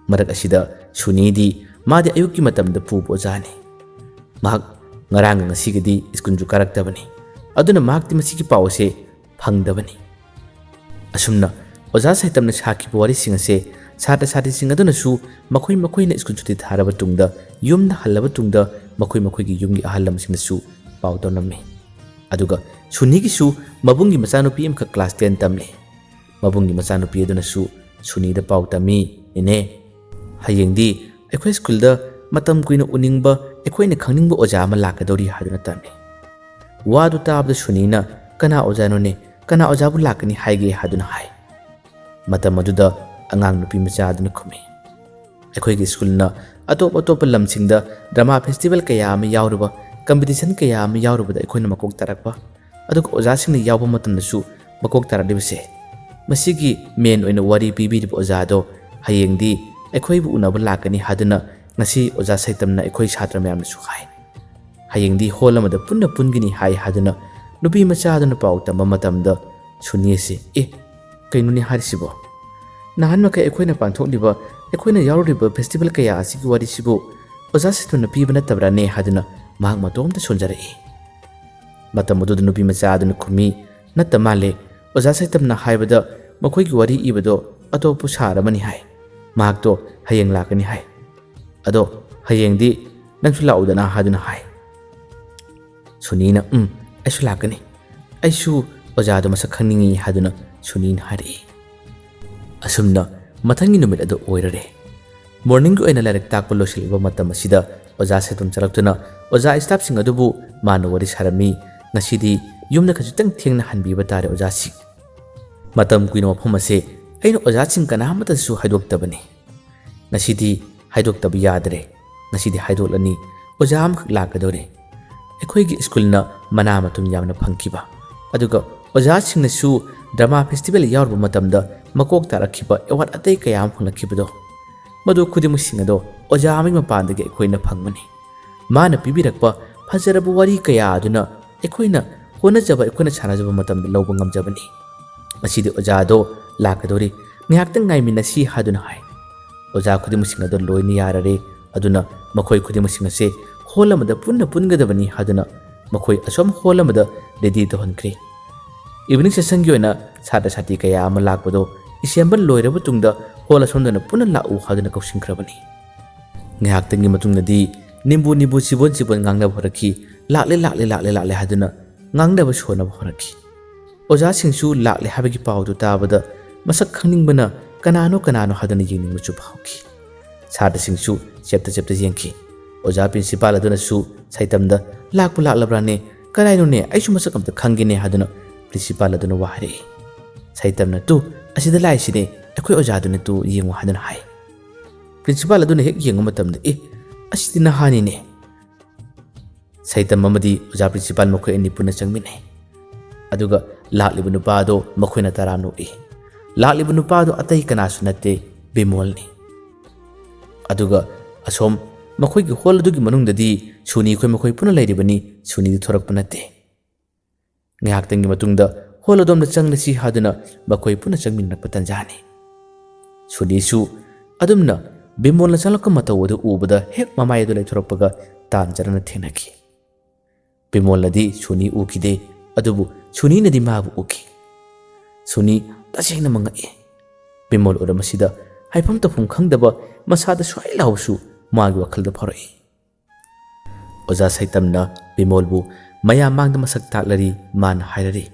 ꯃꯔꯛ ꯑꯁꯤꯗ ꯁꯨꯅꯤꯗꯤ, ꯃꯥꯗꯤ ꯑꯌꯨꯛꯀꯤ ꯃꯇꯝꯗ ꯄꯨꯕ ꯑꯣꯖꯥꯅꯤ꯫ ꯃꯍꯥꯛ ꯉꯔꯥꯡꯒ ꯉꯁꯤꯒꯗꯤ ꯁ꯭ꯀꯨꯜꯁꯨ ꯀꯥꯔꯛꯇꯕꯅꯤ꯫ ꯑꯗꯨꯅ ꯃꯍꯥꯛꯇꯤ ꯃꯁꯤꯒꯤ ꯄꯥꯎ ꯑꯁꯦ ꯐꯪꯗꯕꯅꯤ꯫ ꯑꯁꯨꯝꯅ ꯑꯣꯖꯥ ꯁꯩꯇꯝꯅ ꯁꯥꯈꯤꯕ ꯋꯥꯔꯤꯁꯤꯡ ꯑꯁꯦ ꯁꯥꯇ꯭ꯔ ꯁꯥꯇ꯭ꯔꯤꯁꯤꯡ ꯑꯗꯨꯅꯁꯨ ꯃꯈꯣꯏ ꯃꯈꯣꯏꯅ ꯁ꯭ꯀꯨꯜ ꯁꯨꯇꯤ ꯊꯥꯔꯕ ꯇꯨꯡꯗ, ꯌꯨꯝꯗ ꯍꯜꯂꯕ ꯇꯨꯡꯗ, ꯃꯈꯣꯏ ꯃꯈꯣꯏꯒꯤ ꯌꯨꯝꯒꯤ ꯑꯍꯜ ꯂꯃꯟꯁꯤꯡꯗꯁꯨ ꯄꯥꯎ ꯇꯝꯂꯝꯃꯤ꯫ ꯑꯗꯨꯒ ꯁꯨꯅꯤꯒꯤꯁꯨ ꯃꯕꯨꯡꯒꯤ ꯃꯆꯥꯅꯨꯄꯤ ꯑꯃꯈꯛ ꯀ꯭ꯂꯥꯁ ꯇꯦꯟ ꯇꯝꯂꯤ꯫ ꯃꯕꯨꯡꯒꯤ ꯃꯆꯥꯅꯨꯄꯤ ꯑꯗꯨꯅꯁꯨ ꯁꯨꯅꯤꯗ ꯄꯥꯎ ꯇꯝꯃꯤ, "ꯅꯦꯅꯦ, ꯍꯌꯦꯡꯗꯤ ꯑꯩꯈꯣꯏ ꯁ꯭ꯀꯨꯜꯗ ꯃꯇꯝ ꯀꯨꯏꯅ ꯎꯅꯤꯡꯕ, ꯑꯩꯈꯣꯏꯅ ꯈꯪꯅꯤꯡꯕ ꯑꯣꯖꯥ ꯑꯃ ꯂꯥꯛꯀꯗꯧꯔꯤ" ꯍꯥꯏꯗꯨꯅ ꯇꯝꯃꯤ꯫ ꯋꯥꯗꯨ ꯇꯥꯕꯗ ꯁꯨꯅꯤꯅ, "ꯀꯅꯥ ꯑꯣꯖꯥꯅꯣꯅꯦ? ꯀꯅꯥ ꯑꯣꯖꯥꯕꯨ ꯂꯥꯛꯀꯅꯤ ꯍꯥꯏꯒꯦ?" ꯍꯥꯏꯗꯨꯅ ꯍꯥꯏ꯫ ꯃꯇꯝ ꯑꯗꯨꯗ ꯑꯉꯥꯡ ꯅꯨꯄꯤ ꯃꯆꯥ ꯑꯗꯨꯅ ꯈꯨꯝꯃꯤ, "ꯑꯩꯈꯣꯏꯒꯤ ꯁ꯭ꯀꯨꯜꯅ ꯑꯇꯣꯞ ꯑꯇꯣꯞꯄ ꯂꯝꯁꯤꯡꯗ ꯗ꯭ꯔꯃꯥ ꯐꯦꯁꯇꯤꯚꯦꯜ ꯀꯌꯥ ꯑꯃ ꯌꯥꯎꯔꯨꯕ, ꯀꯝꯄꯤꯇꯤꯁꯟ ꯀꯌꯥ ꯑꯃ ꯌꯥꯎꯔꯨꯕꯗ ꯑꯩꯈꯣꯏꯅ ꯃꯀꯣꯛ ꯇꯥꯔꯛꯄ, ꯑꯗꯨꯒ ꯑꯣꯖꯥꯁꯤꯡꯅ ꯌꯥꯎꯕ ꯃꯇꯝꯗꯁꯨ ꯃꯀꯣꯛ ꯇꯥꯔꯛꯂꯤꯕꯁꯦ, ꯃꯁꯤꯒꯤ ꯃꯦꯟ ꯑꯣꯏꯅ ꯋꯥꯔꯤ ꯄꯤꯕꯤꯔꯤꯕ ꯑꯣꯖꯥꯗꯣ ꯍꯌꯦꯡꯗꯤ ꯑꯩꯈꯣꯏꯕꯨ ꯎꯅꯕ ꯂꯥꯛꯀꯅꯤ" ꯍꯥꯏꯗꯨꯅ ꯉꯁꯤ ꯑꯣꯖꯥ ꯁꯩꯇꯝꯅ ꯑꯩꯈꯣꯏ ꯁꯥꯇ꯭ꯔ ꯃꯌꯥꯝꯗꯁꯨ ꯍꯥꯏ꯫ ꯍꯌꯦꯡꯗꯤ ꯍꯣꯜ ꯑꯃꯗ ꯄꯨꯟꯅ ꯄꯨꯟꯒꯅꯤ ꯍꯥꯏ ꯍꯥꯏꯗꯨꯅ ꯅꯨꯄꯤ ꯃꯆꯥ ꯑꯗꯨꯅ ꯄꯥꯎ ꯇꯝꯕ ꯃꯇꯝꯗ ꯁꯨꯅꯤꯁꯤ, "ꯑꯦ, ꯀꯩꯅꯣꯅꯦ ꯍꯥꯏꯔꯤꯁꯤꯕꯣ? ꯅꯍꯥꯟ ꯃꯈꯩ ꯑꯩꯈꯣꯏꯅ ꯄꯥꯡꯊꯣꯛꯂꯤꯕ ꯑꯩꯈꯣꯏꯅ ꯌꯥꯎꯔꯨꯔꯤꯕ ꯐꯦꯁꯇꯤꯚꯦꯜ ꯀꯌꯥ ꯑꯁꯤꯒꯤ ꯋꯥꯔꯤꯁꯤꯕꯨ ꯑꯣꯖꯥ ꯁꯦꯇꯨꯅ ꯄꯤꯕ ꯅꯠꯇꯕ꯭ꯔꯥꯅꯦ?" ꯍꯥꯏꯗꯨꯅ ꯃꯍꯥꯛ ꯃꯇꯣꯝꯇ ꯁꯣꯟꯖꯔꯛꯏ꯫ ꯃꯇꯝ ꯑꯗꯨꯗ ꯅꯨꯄꯤ ꯃꯆꯥ ꯑꯗꯨꯅ ꯈꯨꯝꯃꯤ, "ꯅꯠꯇ ꯃꯥꯜꯂꯦ, ꯑꯣꯖꯥ ꯁꯩꯇꯝꯅ ꯍꯥꯏꯕꯗ ꯃꯈꯣꯏꯒꯤ ꯋꯥꯔꯤ ꯏꯕꯗꯣ ꯑꯇꯣꯞꯄ ꯁꯥꯔ ꯑꯃꯅꯤ ꯍꯥꯏ꯫ ꯃꯍꯥꯛꯇꯣ ꯍꯌꯦꯡ ꯂꯥꯛꯀꯅꯤ ꯍꯥꯏ꯫ ꯑꯗꯣ ꯍꯌꯦꯡꯗꯤ ꯅꯪꯁꯨ ꯂꯥꯛꯎꯗꯅ" ꯍꯥꯏꯗꯨꯅ ꯍꯥꯏ꯫ ꯁꯨꯅꯤꯅ, "ꯎꯝ, ꯑꯩꯁꯨ ꯂꯥꯛꯀꯅꯤ꯫ ꯑꯩꯁꯨ ꯑꯣꯖꯥꯗꯣ ꯃꯁꯛ ꯈꯪꯅꯤꯡꯉꯤ" ꯍꯥꯏꯗꯨꯅ ꯁꯨꯅꯤꯅ ꯍꯥꯏꯔꯛꯏ꯫ ꯑꯁꯨꯝꯅ ꯃꯊꯪꯒꯤ ꯅꯨꯃꯤꯠ ꯑꯗꯨ ꯑꯣꯏꯔꯔꯦ꯫ ꯃꯣꯔꯅꯤꯡꯒꯤ ꯑꯣꯏꯅ ꯂꯥꯏꯔꯤꯛ ꯇꯥꯛꯄ ꯂꯣꯏꯁꯤꯜꯂꯕ ꯃꯇꯝ ꯑꯁꯤꯗ ꯑꯣꯖꯥ ꯁꯦꯇꯨꯝ ꯆꯠꯂꯛꯇꯨꯅ ꯑꯣꯖꯥ ꯁ꯭ꯇꯥꯐꯁꯤꯡ ꯑꯗꯨꯕꯨ ꯃꯥꯅ ꯋꯥꯔꯤ ꯁꯥꯔꯝꯃꯤ, "ꯉꯁꯤꯗꯤ ꯌꯨꯝꯗ ꯈꯖꯤꯛꯇꯪ ꯊꯦꯡꯅ ꯍꯟꯕꯤꯕ ꯇꯥꯔꯦ ꯑꯣꯖꯥꯁꯤꯡ꯫ ꯃꯇꯝ ꯀꯨꯏꯅ ꯃꯐꯝ ꯑꯁꯦ ꯑꯩꯅ ꯑꯣꯖꯥꯁꯤꯡ ꯀꯅꯥ ꯑꯃꯠꯇꯁꯨ ꯍꯥꯏꯗꯣꯛꯇꯕꯅꯤ꯫ ꯉꯁꯤꯗꯤ ꯍꯥꯏꯗꯣꯛꯇꯕ ꯌꯥꯗ꯭ꯔꯦ꯫ ꯉꯁꯤꯗꯤ ꯍꯥꯏꯗꯣꯛꯂꯅꯤ꯫ ꯑꯣꯖꯥ ꯑꯃꯈꯛ ꯂꯥꯛꯀꯗꯧꯔꯦ꯫ ꯑꯩꯈꯣꯏꯒꯤ ꯁ꯭ꯀꯨꯜꯅ ꯃꯅꯥ ꯃꯊꯨꯝ ꯌꯥꯝꯅ ꯐꯪꯈꯤꯕ, ꯑꯗꯨꯒ ꯑꯣꯖꯥꯁꯤꯡꯅꯁꯨ ꯗ꯭ꯔꯃꯥ ꯐꯦꯁꯇꯤꯚꯦꯜ ꯌꯥꯎꯔꯨꯕ ꯃꯇꯝꯗ ꯃꯀꯣꯛ ꯇꯥꯔꯛꯈꯤꯕ ꯑꯦꯋꯥꯔꯗ ꯑꯇꯩ ꯀꯌꯥ ꯑꯃ ꯐꯪꯂꯛꯈꯤꯕꯗꯣ, ꯃꯗꯨ ꯈꯨꯗꯤꯡꯃꯛꯁꯤꯡ ꯑꯗꯣ ꯑꯣꯖꯥ ꯑꯃꯒꯤ ꯃꯄꯥꯟꯗꯒꯤ ꯑꯩꯈꯣꯏꯅ ꯐꯪꯕꯅꯤ꯫ ꯃꯥꯅ ꯄꯤꯕꯤꯔꯛꯄ ꯐꯖꯔꯕ ꯋꯥꯔꯤ ꯀꯌꯥ ꯑꯗꯨꯅ ꯑꯩꯈꯣꯏꯅ ꯍꯣꯠꯅꯖꯕ, ꯑꯩꯈꯣꯏꯅ ꯁꯥꯟꯅꯖꯕ ꯃꯇꯝꯗ ꯂꯧꯕ ꯉꯝꯖꯕꯅꯤ꯫ ꯉꯁꯤꯗꯤ ꯑꯣꯖꯥꯗꯣ ꯂꯥꯛꯀꯗꯧꯔꯤ, ꯉꯥꯏꯍꯥꯛꯇꯪ ꯉꯥꯏꯃꯤꯟꯅꯁꯤ" ꯍꯥꯏꯗꯨꯅ ꯍꯥꯏ꯫ ꯑꯣꯖꯥ ꯈꯨꯗꯤꯡꯃꯛꯁꯤꯡ ꯑꯗꯣ ꯂꯣꯏꯅ ꯌꯥꯔꯔꯦ꯫ ꯑꯗꯨꯅ ꯃꯈꯣꯏ ꯈꯨꯗꯤꯡꯃꯛꯁꯤꯡ ꯑꯁꯦ ꯍꯣꯜ ꯑꯃꯗ ꯄꯨꯟꯅ ꯄꯨꯟꯒꯗꯕꯅꯤ ꯍꯥꯏꯗꯨꯅ ꯃꯈꯣꯏ ꯑꯁꯣꯝ ꯍꯣꯜ ꯑꯃꯗ ꯔꯦꯗꯤ ꯇꯧꯍꯟꯈ꯭ꯔꯦ꯫ ꯏꯚꯤꯅꯤꯡ ꯁꯦꯁꯟꯒꯤ ꯑꯣꯏꯅ ꯁꯥꯇ꯭ꯔ ꯁꯥꯇ꯭ꯔꯤ ꯀꯌꯥ ꯑꯃ ꯂꯥꯛꯄꯗꯣ ꯑꯦꯁꯦꯝꯕꯜ ꯂꯣꯏꯔꯕ ꯇꯨꯡꯗ ꯍꯣꯜ ꯑꯁꯣꯝꯗꯅ ꯄꯨꯟꯅ ꯂꯥꯛꯎ ꯍꯥꯏꯗꯨꯅ ꯀꯧꯁꯤꯟꯈ꯭ꯔꯕꯅꯤ꯫ ꯉꯥꯏꯍꯥꯛꯇꯪꯒꯤ ꯃꯇꯨꯡꯗꯗꯤ ꯅꯤꯝꯕꯨ ꯅꯤꯝꯕꯨ ꯆꯤꯕꯣꯟ ꯆꯤꯕꯣꯟ ꯉꯥꯡꯅꯕ ꯍꯧꯔꯛꯈꯤ꯫ "ꯂꯥꯛꯂꯦ, ꯂꯥꯛꯂꯦ, ꯂꯥꯛꯂꯦ, ꯂꯥꯛꯂꯦ" ꯍꯥꯏꯗꯨꯅ ꯉꯥꯡꯅꯕ ꯁꯣꯟꯅꯕ ꯍꯧꯔꯛꯈꯤ꯫ ꯑꯣꯖꯥꯁꯤꯡꯁꯨ ꯂꯥꯛꯂꯦ ꯍꯥꯏꯕꯒꯤ ꯄꯥꯎꯗꯨ ꯇꯥꯕꯗ ꯃꯁꯛ ꯈꯪꯅꯤꯡꯕꯅ ꯀꯅꯥꯅꯣ ꯀꯅꯥꯅꯣ ꯍꯥꯏꯗꯨꯅ ꯌꯦꯡꯅꯤꯡꯕꯁꯨ ꯐꯥꯎꯈꯤ꯫ ꯁꯥꯇ꯭ꯔꯁꯤꯡꯁꯨ ꯆꯦꯞꯇ ꯆꯦꯞꯇ ꯌꯦꯡꯈꯤ꯫ ꯑꯣꯖꯥ ꯄ꯭ꯔꯤꯟꯁꯤꯄꯥꯜ ꯑꯗꯨꯅꯁꯨ ꯁꯩꯇꯝꯗ, "ꯂꯥꯛꯄꯨ ꯂꯥꯛꯂꯕ꯭ꯔꯥꯅꯦ? ꯀꯗꯥꯏꯅꯣꯅꯦ? ꯑꯩꯁꯨ ꯃꯁꯛ ꯑꯝꯇ ꯈꯪꯒꯦꯅꯦ" ꯍꯥꯏꯗꯨꯅ ꯄ꯭ꯔꯤꯟꯁꯤꯄꯥꯜ ꯑꯗꯨꯅ ꯋꯥ ꯍꯥꯏꯔꯛꯏ꯫ ꯁꯩꯇꯝꯅ, "ꯇꯨ, ꯑꯁꯤꯗ ꯂꯥꯛꯏꯁꯤꯅꯦ, ꯑꯩꯈꯣꯏ ꯑꯣꯖꯥꯗꯨꯅꯦ, ꯇꯨ ꯌꯦꯡꯉꯨ" ꯍꯥꯏꯗꯨꯅ ꯍꯥꯏ꯫ ꯄ꯭ꯔꯤꯟꯁꯤꯄꯥꯜ ꯑꯗꯨꯅ ꯍꯦꯛ ꯌꯦꯡꯕ ꯃꯇꯝꯗ, "ꯑꯦ, ꯑꯁꯤꯗꯤ ꯅꯍꯥꯅꯤꯅꯦ!" ꯁꯩꯇꯝ ꯑꯃꯗꯤ ꯑꯣꯖꯥ ꯄ꯭ꯔꯤꯟꯁꯤꯄꯥꯜ ꯃꯈꯣꯏ ꯑꯅꯤ ꯄꯨꯟꯅ ꯆꯪꯃꯤꯟꯅꯩ꯫ ꯑꯗꯨꯒ ꯂꯥꯛꯂꯤꯕ ꯅꯨꯄꯥ ꯑꯗꯣ ꯃꯈꯣꯏꯅ ꯇꯔꯥꯝꯅ ꯑꯣꯛꯏ꯫ ꯂꯥꯛꯂꯤꯕ ꯅꯨꯄꯥ ꯑꯗꯣ ꯑꯇꯩ ꯀꯅꯥꯁꯨ ꯅꯠꯇꯦ, ꯕꯤꯃꯣꯜꯅꯤ꯫ ꯑꯗꯨꯒ ꯑꯁꯣꯝ ꯃꯈꯣꯏꯒꯤ ꯍꯣꯜ ꯑꯗꯨꯒꯤ ꯃꯅꯨꯡꯗꯗꯤ ꯁꯨꯅꯤ ꯑꯩꯈꯣꯏ ꯃꯈꯣꯏ ꯄꯨꯟꯅ ꯂꯩꯔꯤꯕꯅꯤ꯫ ꯁꯨꯅꯤꯗꯤ ꯊꯣꯔꯛꯄ ꯅꯠꯇꯦ꯫ ꯉꯥꯏꯍꯥꯛꯇꯪꯒꯤ ꯃꯇꯨꯡꯗ ꯍꯣꯜ ꯑꯗꯣꯝꯗ ꯆꯪꯂꯁꯤ ꯍꯥꯏꯗꯨꯅ ꯃꯈꯣꯏ ꯄꯨꯟꯅ ꯆꯪꯃꯤꯟꯅꯔꯛꯄ ꯇꯟꯖꯥꯅꯤ꯫ ꯁꯨꯅꯤꯁꯨ ꯑꯗꯨꯝꯅ ꯕꯤꯃꯣꯜꯅ ꯆꯪꯂꯛꯄ ꯃꯇꯧ ꯑꯗꯨ ꯎꯕꯗ ꯍꯦꯛ ꯃꯃꯥꯏ ꯑꯗꯨ ꯂꯩꯊꯣꯔꯛꯄꯒ ꯇꯥꯟꯖꯔꯅ ꯊꯦꯡꯅꯈꯤ꯫ ꯕꯤꯃꯣꯜꯅꯗꯤ ꯁꯨꯅꯤ ꯎꯈꯤꯗꯦ, ꯑꯗꯨꯕꯨ ꯁꯨꯅꯤꯅꯗꯤ ꯃꯥꯕꯨ ꯎꯈꯤ꯫ ꯁꯨꯅꯤ ꯇꯁꯦꯡꯅ ꯃꯉꯛꯏ꯫ ꯕꯤꯃꯣꯜ ꯎꯔꯝꯕꯁꯤꯗ ꯍꯥꯏꯐꯝ ꯇꯧꯐꯝ ꯈꯪꯗꯕ ꯃꯁꯥꯗ ꯁ꯭ꯋꯥꯏ ꯂꯥꯎꯕꯁꯨ ꯃꯥꯒꯤ ꯋꯥꯈꯜꯗ ꯐꯥꯎꯔꯛꯏ꯫ ꯑꯣꯖꯥ ꯁꯩꯇꯝꯅ ꯕꯤꯃꯣꯜꯕꯨ ꯃꯌꯥꯝ ꯃꯥꯡꯗ ꯃꯁꯛ ꯇꯥꯛꯂꯔꯤ꯫ ꯃꯥꯅ ꯍꯥꯏꯔꯔꯤ,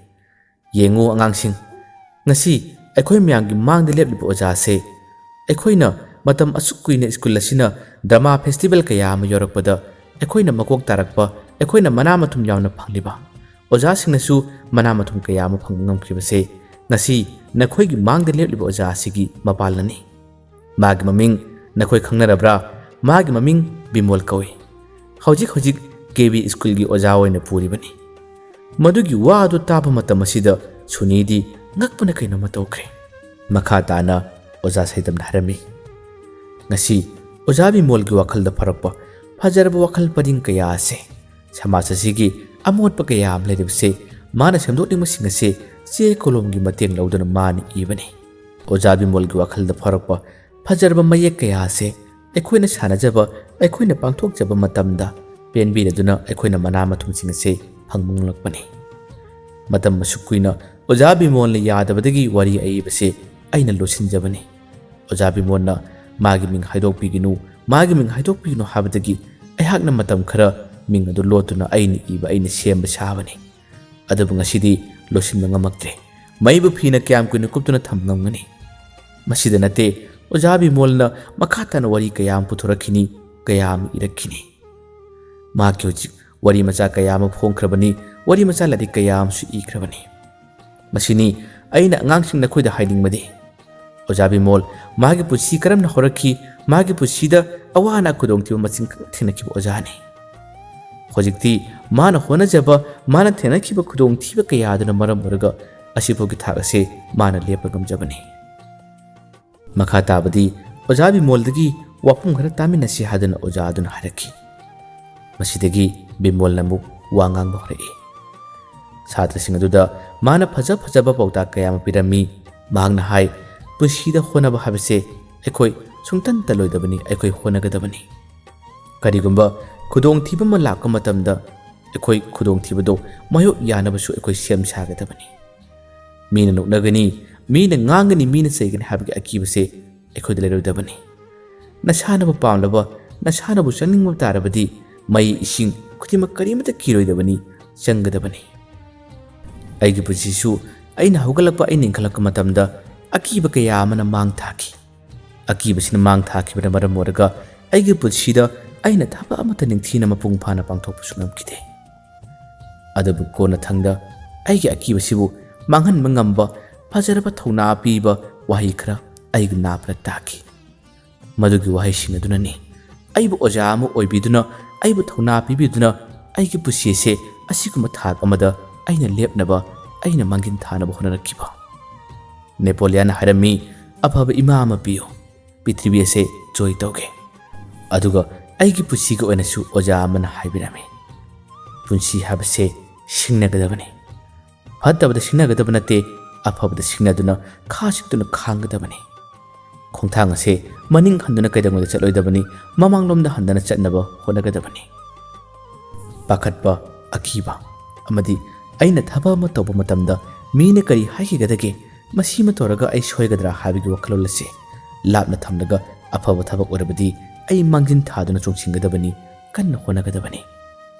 "ꯌꯦꯡꯉꯨ ꯑꯉꯥꯡꯁꯤꯡ, ꯉꯁꯤ ꯑꯩꯈꯣꯏ ꯃꯌꯥꯝꯒꯤ ꯃꯥꯡꯗ ꯂꯦꯞꯂꯤꯕ ꯑꯣꯖꯥꯁꯦ, ꯑꯩꯈꯣꯏꯅ ꯃꯇꯝ ꯑꯁꯨꯛ ꯀꯨꯏꯅ ꯁ꯭ꯀꯨꯜ ꯑꯁꯤꯅ ꯗ꯭ꯔꯃꯥ ꯐꯦꯁꯇꯤꯚꯦꯜ ꯀꯌꯥ ꯑꯃ ꯌꯧꯔꯛꯄꯗ ꯑꯩꯈꯣꯏꯅ ꯃꯀꯣꯛ ꯇꯥꯔꯛꯄ, ꯑꯩꯈꯣꯏꯅ ꯃꯅꯥ ꯃꯊꯨꯝ ꯌꯥꯝꯅ ꯐꯪꯂꯤꯕ ꯑꯣꯖꯥꯁꯤꯡꯅꯁꯨ ꯃꯅꯥ ꯃꯊꯨꯝ ꯀꯌꯥ ꯑꯃ ꯐꯪꯕ ꯉꯝꯈ꯭ꯔꯤꯕꯁꯦ ꯉꯁꯤ ꯅꯈꯣꯏꯒꯤ ꯃꯥꯡꯗ ꯂꯦꯞꯂꯤꯕ ꯑꯣꯖꯥ ꯑꯁꯤꯒꯤ ꯃꯄꯥꯜꯅꯅꯤ꯫ ꯃꯥꯒꯤ ꯃꯃꯤꯡ ꯅꯈꯣꯏ ꯈꯪꯅꯔꯕ꯭ꯔꯥ? ꯃꯥꯒꯤ ꯃꯃꯤꯡ ꯕꯤꯃꯣꯜ ꯀꯧꯏ꯫ ꯍꯧꯖꯤꯛ ꯍꯧꯖꯤꯛ ꯀꯦ ꯕꯤ ꯁ꯭ꯀꯨꯜꯒꯤ ꯑꯣꯖꯥ ꯑꯣꯏꯅ ꯄꯨꯔꯤꯕꯅꯤ꯫" ꯃꯗꯨꯒꯤ ꯋꯥ ꯑꯗꯨ ꯇꯥꯕ ꯃꯇꯝ ꯑꯁꯤꯗ ꯁꯨꯅꯤꯗꯤ ꯉꯛꯄꯅ ꯀꯩꯅꯣꯝꯃ ꯇꯧꯈ꯭ꯔꯦ꯫ ꯃꯈꯥ ꯇꯥꯅ ꯑꯣꯖꯥ ꯁꯩꯇꯝꯅ ꯍꯥꯏꯔꯝꯃꯤ, "ꯉꯁꯤ ꯑꯣꯖꯥ ꯕꯤꯃꯣꯜꯒꯤ ꯋꯥꯈꯜꯗ ꯐꯥꯎꯔꯛꯄ ꯐꯖꯔꯕ ꯋꯥꯈꯜ ꯄꯔꯤꯡ ꯀꯌꯥ ꯑꯁꯦ, ꯁꯃꯥꯖ ꯑꯁꯤꯒꯤ ꯑꯃꯣꯠꯄ ꯀꯌꯥ ꯑꯃ ꯂꯩꯔꯤꯕꯁꯦ, ꯃꯥꯅ ꯁꯦꯝꯗꯣꯛꯅꯤꯡꯕꯁꯤꯡ ꯑꯁꯦ ꯆꯦ ꯀꯣꯂꯣꯝꯒꯤ ꯃꯇꯦꯡ ꯂꯧꯗꯨꯅ ꯃꯥꯅ ꯏꯕꯅꯤ꯫" ꯑꯣꯖꯥ ꯕꯤꯃꯣꯜꯒꯤ ꯋꯥꯈꯜꯗ ꯐꯥꯎꯔꯛꯄ ꯐꯖꯔꯕ ꯃꯌꯦꯛ ꯀꯌꯥ ꯑꯁꯦ ꯑꯩꯈꯣꯏꯅ ꯁꯥꯟꯅꯖꯕ, ꯑꯩꯈꯣꯏꯅ ꯄꯥꯡꯊꯣꯛꯆꯕ ꯃꯇꯝꯗ ꯄꯦꯟꯕꯤꯔꯗꯨꯅ ꯑꯩꯈꯣꯏꯅ ꯃꯅꯥ ꯃꯊꯨꯝꯁꯤꯡ ꯑꯁꯦ ꯐꯪꯕ ꯉꯝꯂꯛꯄꯅꯤ꯫ ꯃꯇꯝ ꯑꯁꯨꯛ ꯀꯨꯏꯅ ꯑꯣꯖꯥ ꯕꯤꯃꯣꯜꯅ ꯌꯥꯗꯕꯗꯒꯤ ꯋꯥꯔꯤ ꯑꯏꯕꯁꯦ ꯑꯩꯅ ꯂꯣꯠꯁꯤꯟꯖꯕꯅꯤ꯫ ꯑꯣꯖꯥ ꯕꯤꯃꯣꯜꯅ ꯃꯥꯒꯤ ꯃꯤꯡ ꯍꯥꯏꯗꯣꯛꯄꯤꯒꯅꯨ, ꯃꯥꯒꯤ ꯃꯤꯡ ꯍꯥꯏꯗꯣꯛꯄꯤꯒꯅꯨ ꯍꯥꯏꯕꯗꯒꯤ ꯑꯩꯍꯥꯛꯅ ꯃꯇꯝ ꯈꯔ ꯃꯤꯡ ꯑꯗꯨ ꯂꯣꯠꯇꯨꯅ ꯑꯩꯅ ꯏꯕ ꯑꯩꯅ ꯁꯦꯝꯕ ꯁꯥꯕꯅꯤ꯫ ꯑꯗꯨꯕꯨ ꯉꯁꯤꯗꯤ ꯂꯣꯠꯁꯤꯟꯕ ꯉꯝꯃꯛꯇ꯭ꯔꯦ꯫ ꯃꯩꯕꯨ ꯐꯤꯅ ꯀꯌꯥꯝ ꯀꯨꯏꯅ ꯀꯨꯞꯇꯨꯅ ꯊꯝꯕ ꯉꯝꯒꯅꯤ? ꯃꯁꯤꯗ ꯅꯠꯇꯦ, ꯑꯣꯖꯥ ꯕꯤꯃꯣꯜꯅ ꯃꯈꯥ ꯇꯥꯅ ꯋꯥꯔꯤ ꯀꯌꯥ ꯑꯃ ꯄꯨꯊꯣꯔꯛꯈꯤꯅꯤ, ꯀꯌꯥ ꯑꯃ ꯏꯔꯛꯈꯤꯅꯤ꯫ ꯃꯍꯥꯛꯀꯤ ꯍꯧꯖꯤꯛ ꯋꯥꯔꯤ ꯃꯆꯥ ꯀꯌꯥ ꯑꯃ ꯐꯣꯡꯈ꯭ꯔꯕꯅꯤ, ꯋꯥꯔꯤ ꯃꯆꯥ ꯂꯥꯏꯔꯤꯛ ꯀꯌꯥ ꯑꯃꯁꯨ ꯏꯈ꯭ꯔꯕꯅꯤ꯫ ꯃꯁꯤꯅꯤ ꯑꯩꯅ ꯑꯉꯥꯡꯁꯤꯡ ꯅꯈꯣꯏꯗ ꯍꯥꯏꯅꯤꯡꯕꯗꯤ꯫ ꯑꯣꯖꯥ ꯕꯤꯃꯣꯜ ꯃꯥꯒꯤ ꯄꯨꯟꯁꯤ ꯀꯔꯝꯅ ꯍꯧꯔꯛꯈꯤ, ꯃꯥꯒꯤ ꯄꯨꯟꯁꯤꯗ ꯑꯋꯥ ꯑꯅꯥ ꯈꯨꯗꯣꯡꯊꯤꯕ ꯃꯁꯤꯡ ꯈꯪ ꯊꯦꯡꯅꯈꯤꯕ ꯑꯣꯖꯥꯅꯤ꯫ ꯍꯧꯖꯤꯛꯇꯤ ꯃꯥꯅ ꯍꯣꯠꯅꯖꯕ, ꯃꯥꯅ ꯊꯦꯡꯅꯈꯤꯕ ꯈꯨꯗꯣꯡꯊꯤꯕ ꯀꯌꯥ ꯑꯗꯨꯅ ꯃꯔꯝ ꯑꯣꯏꯔꯒ ꯑꯁꯤꯐꯥꯎꯒꯤ ꯊꯥꯛ ꯑꯁꯦ ꯃꯥꯅ ꯂꯦꯞꯄ ꯉꯝꯖꯕꯅꯤ꯫ ꯃꯈꯥ ꯇꯥꯕꯗꯤ ꯑꯣꯖꯥ ꯕꯤꯃꯣꯜꯗꯒꯤ ꯋꯥꯐꯝ ꯈꯔ ꯇꯥꯃꯤꯟꯅꯁꯤ ꯍꯥꯏꯗꯨꯅ ꯑꯣꯖꯥ ꯑꯗꯨꯅ ꯍꯥꯏꯔꯛꯈꯤ꯫ ꯃꯁꯤꯗꯒꯤ ꯕꯤꯃꯣꯜꯅ ꯑꯃꯨꯛ ꯋꯥ ꯉꯥꯡꯕ ꯍꯧꯔꯛꯏ꯫ ꯁꯥꯇ꯭ꯔꯁꯤꯡ ꯑꯗꯨꯗ ꯃꯥꯅ ꯐꯖ ꯐꯖꯕ ꯄꯥꯎꯇꯥꯛ ꯀꯌꯥ ꯑꯃ ꯄꯤꯔꯝꯃꯤ꯫ ꯃꯍꯥꯛꯅ ꯍꯥꯏ, "ꯄꯨꯟꯁꯤꯗ ꯍꯣꯠꯅꯕ ꯍꯥꯏꯕꯁꯦ ꯑꯩꯈꯣꯏ ꯁꯨꯡꯇꯟ ꯇꯟꯂꯣꯏꯗꯕꯅꯤ, ꯑꯩꯈꯣꯏ ꯍꯣꯠꯅꯒꯗꯕꯅꯤ꯫ ꯀꯔꯤꯒꯨꯝꯕ ꯈꯨꯗꯣꯡꯊꯤꯕ ꯑꯃ ꯂꯥꯛꯄ ꯃꯇꯝꯗ ꯑꯩꯈꯣꯏ ꯈꯨꯗꯣꯡꯊꯤꯕꯗꯣ ꯃꯥꯌꯣꯛ ꯌꯥꯅꯕꯁꯨ ꯑꯩꯈꯣꯏ ꯁꯦꯝ ꯁꯥꯒꯗꯕꯅꯤ꯫ ꯃꯤꯅ ꯅꯣꯛꯅꯒꯅꯤ, ꯃꯤꯅ ꯉꯥꯡꯒꯅꯤ, ꯃꯤꯅ ꯆꯩꯒꯅꯤ ꯍꯥꯏꯕꯒꯤ ꯑꯀꯤꯕꯁꯦ ꯑꯩꯈꯣꯏꯗ ꯂꯩꯔꯣꯏꯗꯕꯅꯤ꯫ ꯅꯁꯥꯅꯕꯨ ꯄꯥꯝꯂꯕ, ꯅꯁꯥꯅꯕꯨ ꯆꯪꯅꯤꯡꯕ ꯇꯥꯔꯕꯗꯤ ꯃꯩ ꯏꯁꯤꯡ ꯈꯨꯗꯤꯡꯃꯛ ꯀꯔꯤꯃꯠꯇ ꯀꯤꯔꯣꯏꯗꯕꯅꯤ, ꯆꯪꯒꯗꯕꯅꯤ꯫ ꯑꯩꯒꯤ ꯄꯨꯟꯁꯤꯁꯨ ꯑꯩꯅ ꯍꯧꯒꯠꯂꯛꯄ, ꯑꯩꯅ ꯏꯟꯈꯠꯂꯛꯄ ꯃꯇꯝꯗ ꯑꯀꯤꯕ ꯀꯌꯥ ꯑꯃꯅ ꯃꯥꯡ ꯊꯥꯈꯤ꯫ ꯑꯀꯤꯕꯁꯤꯅ ꯃꯥꯡ ꯊꯥꯈꯤꯕꯅ ꯃꯔꯝ ꯑꯣꯏꯔꯒ ꯑꯩꯒꯤ ꯄꯨꯟꯁꯤꯗ ꯑꯩꯅ ꯊꯕꯛ ꯑꯃꯠꯇ ꯅꯤꯡꯊꯤꯅ ꯃꯄꯨꯡ ꯐꯥꯅ ꯄꯥꯡꯊꯣꯛꯄꯁꯨ ꯉꯝꯈꯤꯗꯦ꯫ ꯑꯗꯨꯕꯨ ꯀꯣꯟꯅꯊꯪꯗ ꯑꯩꯒꯤ ꯑꯀꯤꯕꯁꯤꯕꯨ ꯃꯥꯡꯍꯟꯕ ꯉꯝꯕ ꯐꯖꯔꯕ ꯊꯧꯅꯥ ꯄꯤꯕ ꯋꯥꯍꯩ ꯈꯔ ꯑꯩꯒꯤ ꯅꯥꯄꯗ ꯇꯥꯈꯤ꯫ ꯃꯗꯨꯒꯤ ꯋꯥꯍꯩꯁꯤꯡ ꯑꯗꯨꯅꯅꯤ ꯑꯩꯕꯨ ꯑꯣꯖꯥ ꯑꯃ ꯑꯣꯏꯕꯤꯗꯨꯅ, ꯑꯩꯕꯨ ꯊꯧꯅꯥ ꯄꯤꯕꯤꯗꯨꯅ ꯑꯩꯒꯤ ꯄꯨꯟꯁꯤ ꯑꯁꯦ ꯑꯁꯤꯒꯨꯝꯕ ꯊꯥꯛ ꯑꯃꯗ ꯑꯩꯅ ꯂꯦꯞꯅꯕ, ꯑꯩꯅ ꯃꯥꯡꯖꯤꯟ ꯊꯥꯅꯕ ꯍꯣꯠꯅꯔꯛꯈꯤꯕ꯫ ꯅꯦꯄꯣꯂꯤꯌꯟꯅ ꯍꯥꯏꯔꯝꯃꯤ, "ꯑꯐꯕ ꯏꯃꯥ ꯑꯃ ꯄꯤꯌꯨ, ꯄ꯭ꯔꯤꯊꯤꯕꯤ ꯑꯁꯦ ꯖꯣꯏ ꯇꯧꯒꯦ"꯫ ꯑꯗꯨꯒ ꯑꯩꯒꯤ ꯄꯨꯟꯁꯤꯒꯤ ꯑꯣꯏꯅꯁꯨ ꯑꯣꯖꯥ ꯑꯃꯅ ꯍꯥꯏꯕꯤꯔꯝꯃꯤ, "ꯄꯨꯟꯁꯤ ꯍꯥꯏꯕꯁꯦ ꯁꯤꯡꯅꯒꯗꯕꯅꯤ꯫ ꯐꯠꯇꯕꯗ ꯁꯤꯡꯅꯒꯗꯕ ꯅꯠꯇꯦ, ꯑꯐꯕꯗ ꯁꯤꯡꯅꯗꯨꯅ ꯈꯥ ꯆꯤꯛꯇꯨꯅ ꯈꯥꯡꯒꯗꯕꯅꯤ꯫ ꯈꯣꯡꯊꯥꯡ ꯑꯁꯦ ꯃꯅꯤꯡ ꯍꯟꯗꯨꯅ ꯀꯩꯗꯧꯉꯩꯗ ꯆꯠꯂꯣꯏꯗꯕꯅꯤ, ꯃꯃꯥꯡꯂꯣꯝꯗ ꯍꯟꯗꯅ ꯆꯠꯅꯕ ꯍꯣꯠꯅꯒꯗꯕꯅꯤ"꯫ ꯄꯥꯈꯠꯄ, ꯑꯀꯤꯕ ꯑꯃꯗꯤ ꯑꯩꯅ ꯊꯕꯛ ꯑꯃ ꯇꯧꯕ ꯃꯇꯝꯗ ꯃꯤꯅ ꯀꯔꯤ ꯍꯥꯏꯈꯤꯒꯗꯒꯦ, ꯃꯁꯤꯃ ꯇꯧꯔꯒ ꯑꯩ ꯁꯣꯏꯒꯗ꯭ꯔꯥ ꯍꯥꯏꯕꯒꯤ ꯋꯥꯈꯜꯂꯣꯟ ꯑꯁꯦ ꯂꯥꯞꯅ ꯊꯝꯂꯒ ꯑꯐꯕ ꯊꯕꯛ ꯑꯣꯏꯔꯕꯗꯤ ꯑꯩ ꯃꯥꯡꯖꯤꯟ ꯊꯥꯗꯨꯅ ꯆꯣꯡꯁꯤꯟꯒꯗꯕꯅꯤ, ꯀꯟꯅ ꯍꯣꯠꯅꯒꯗꯕꯅꯤ꯫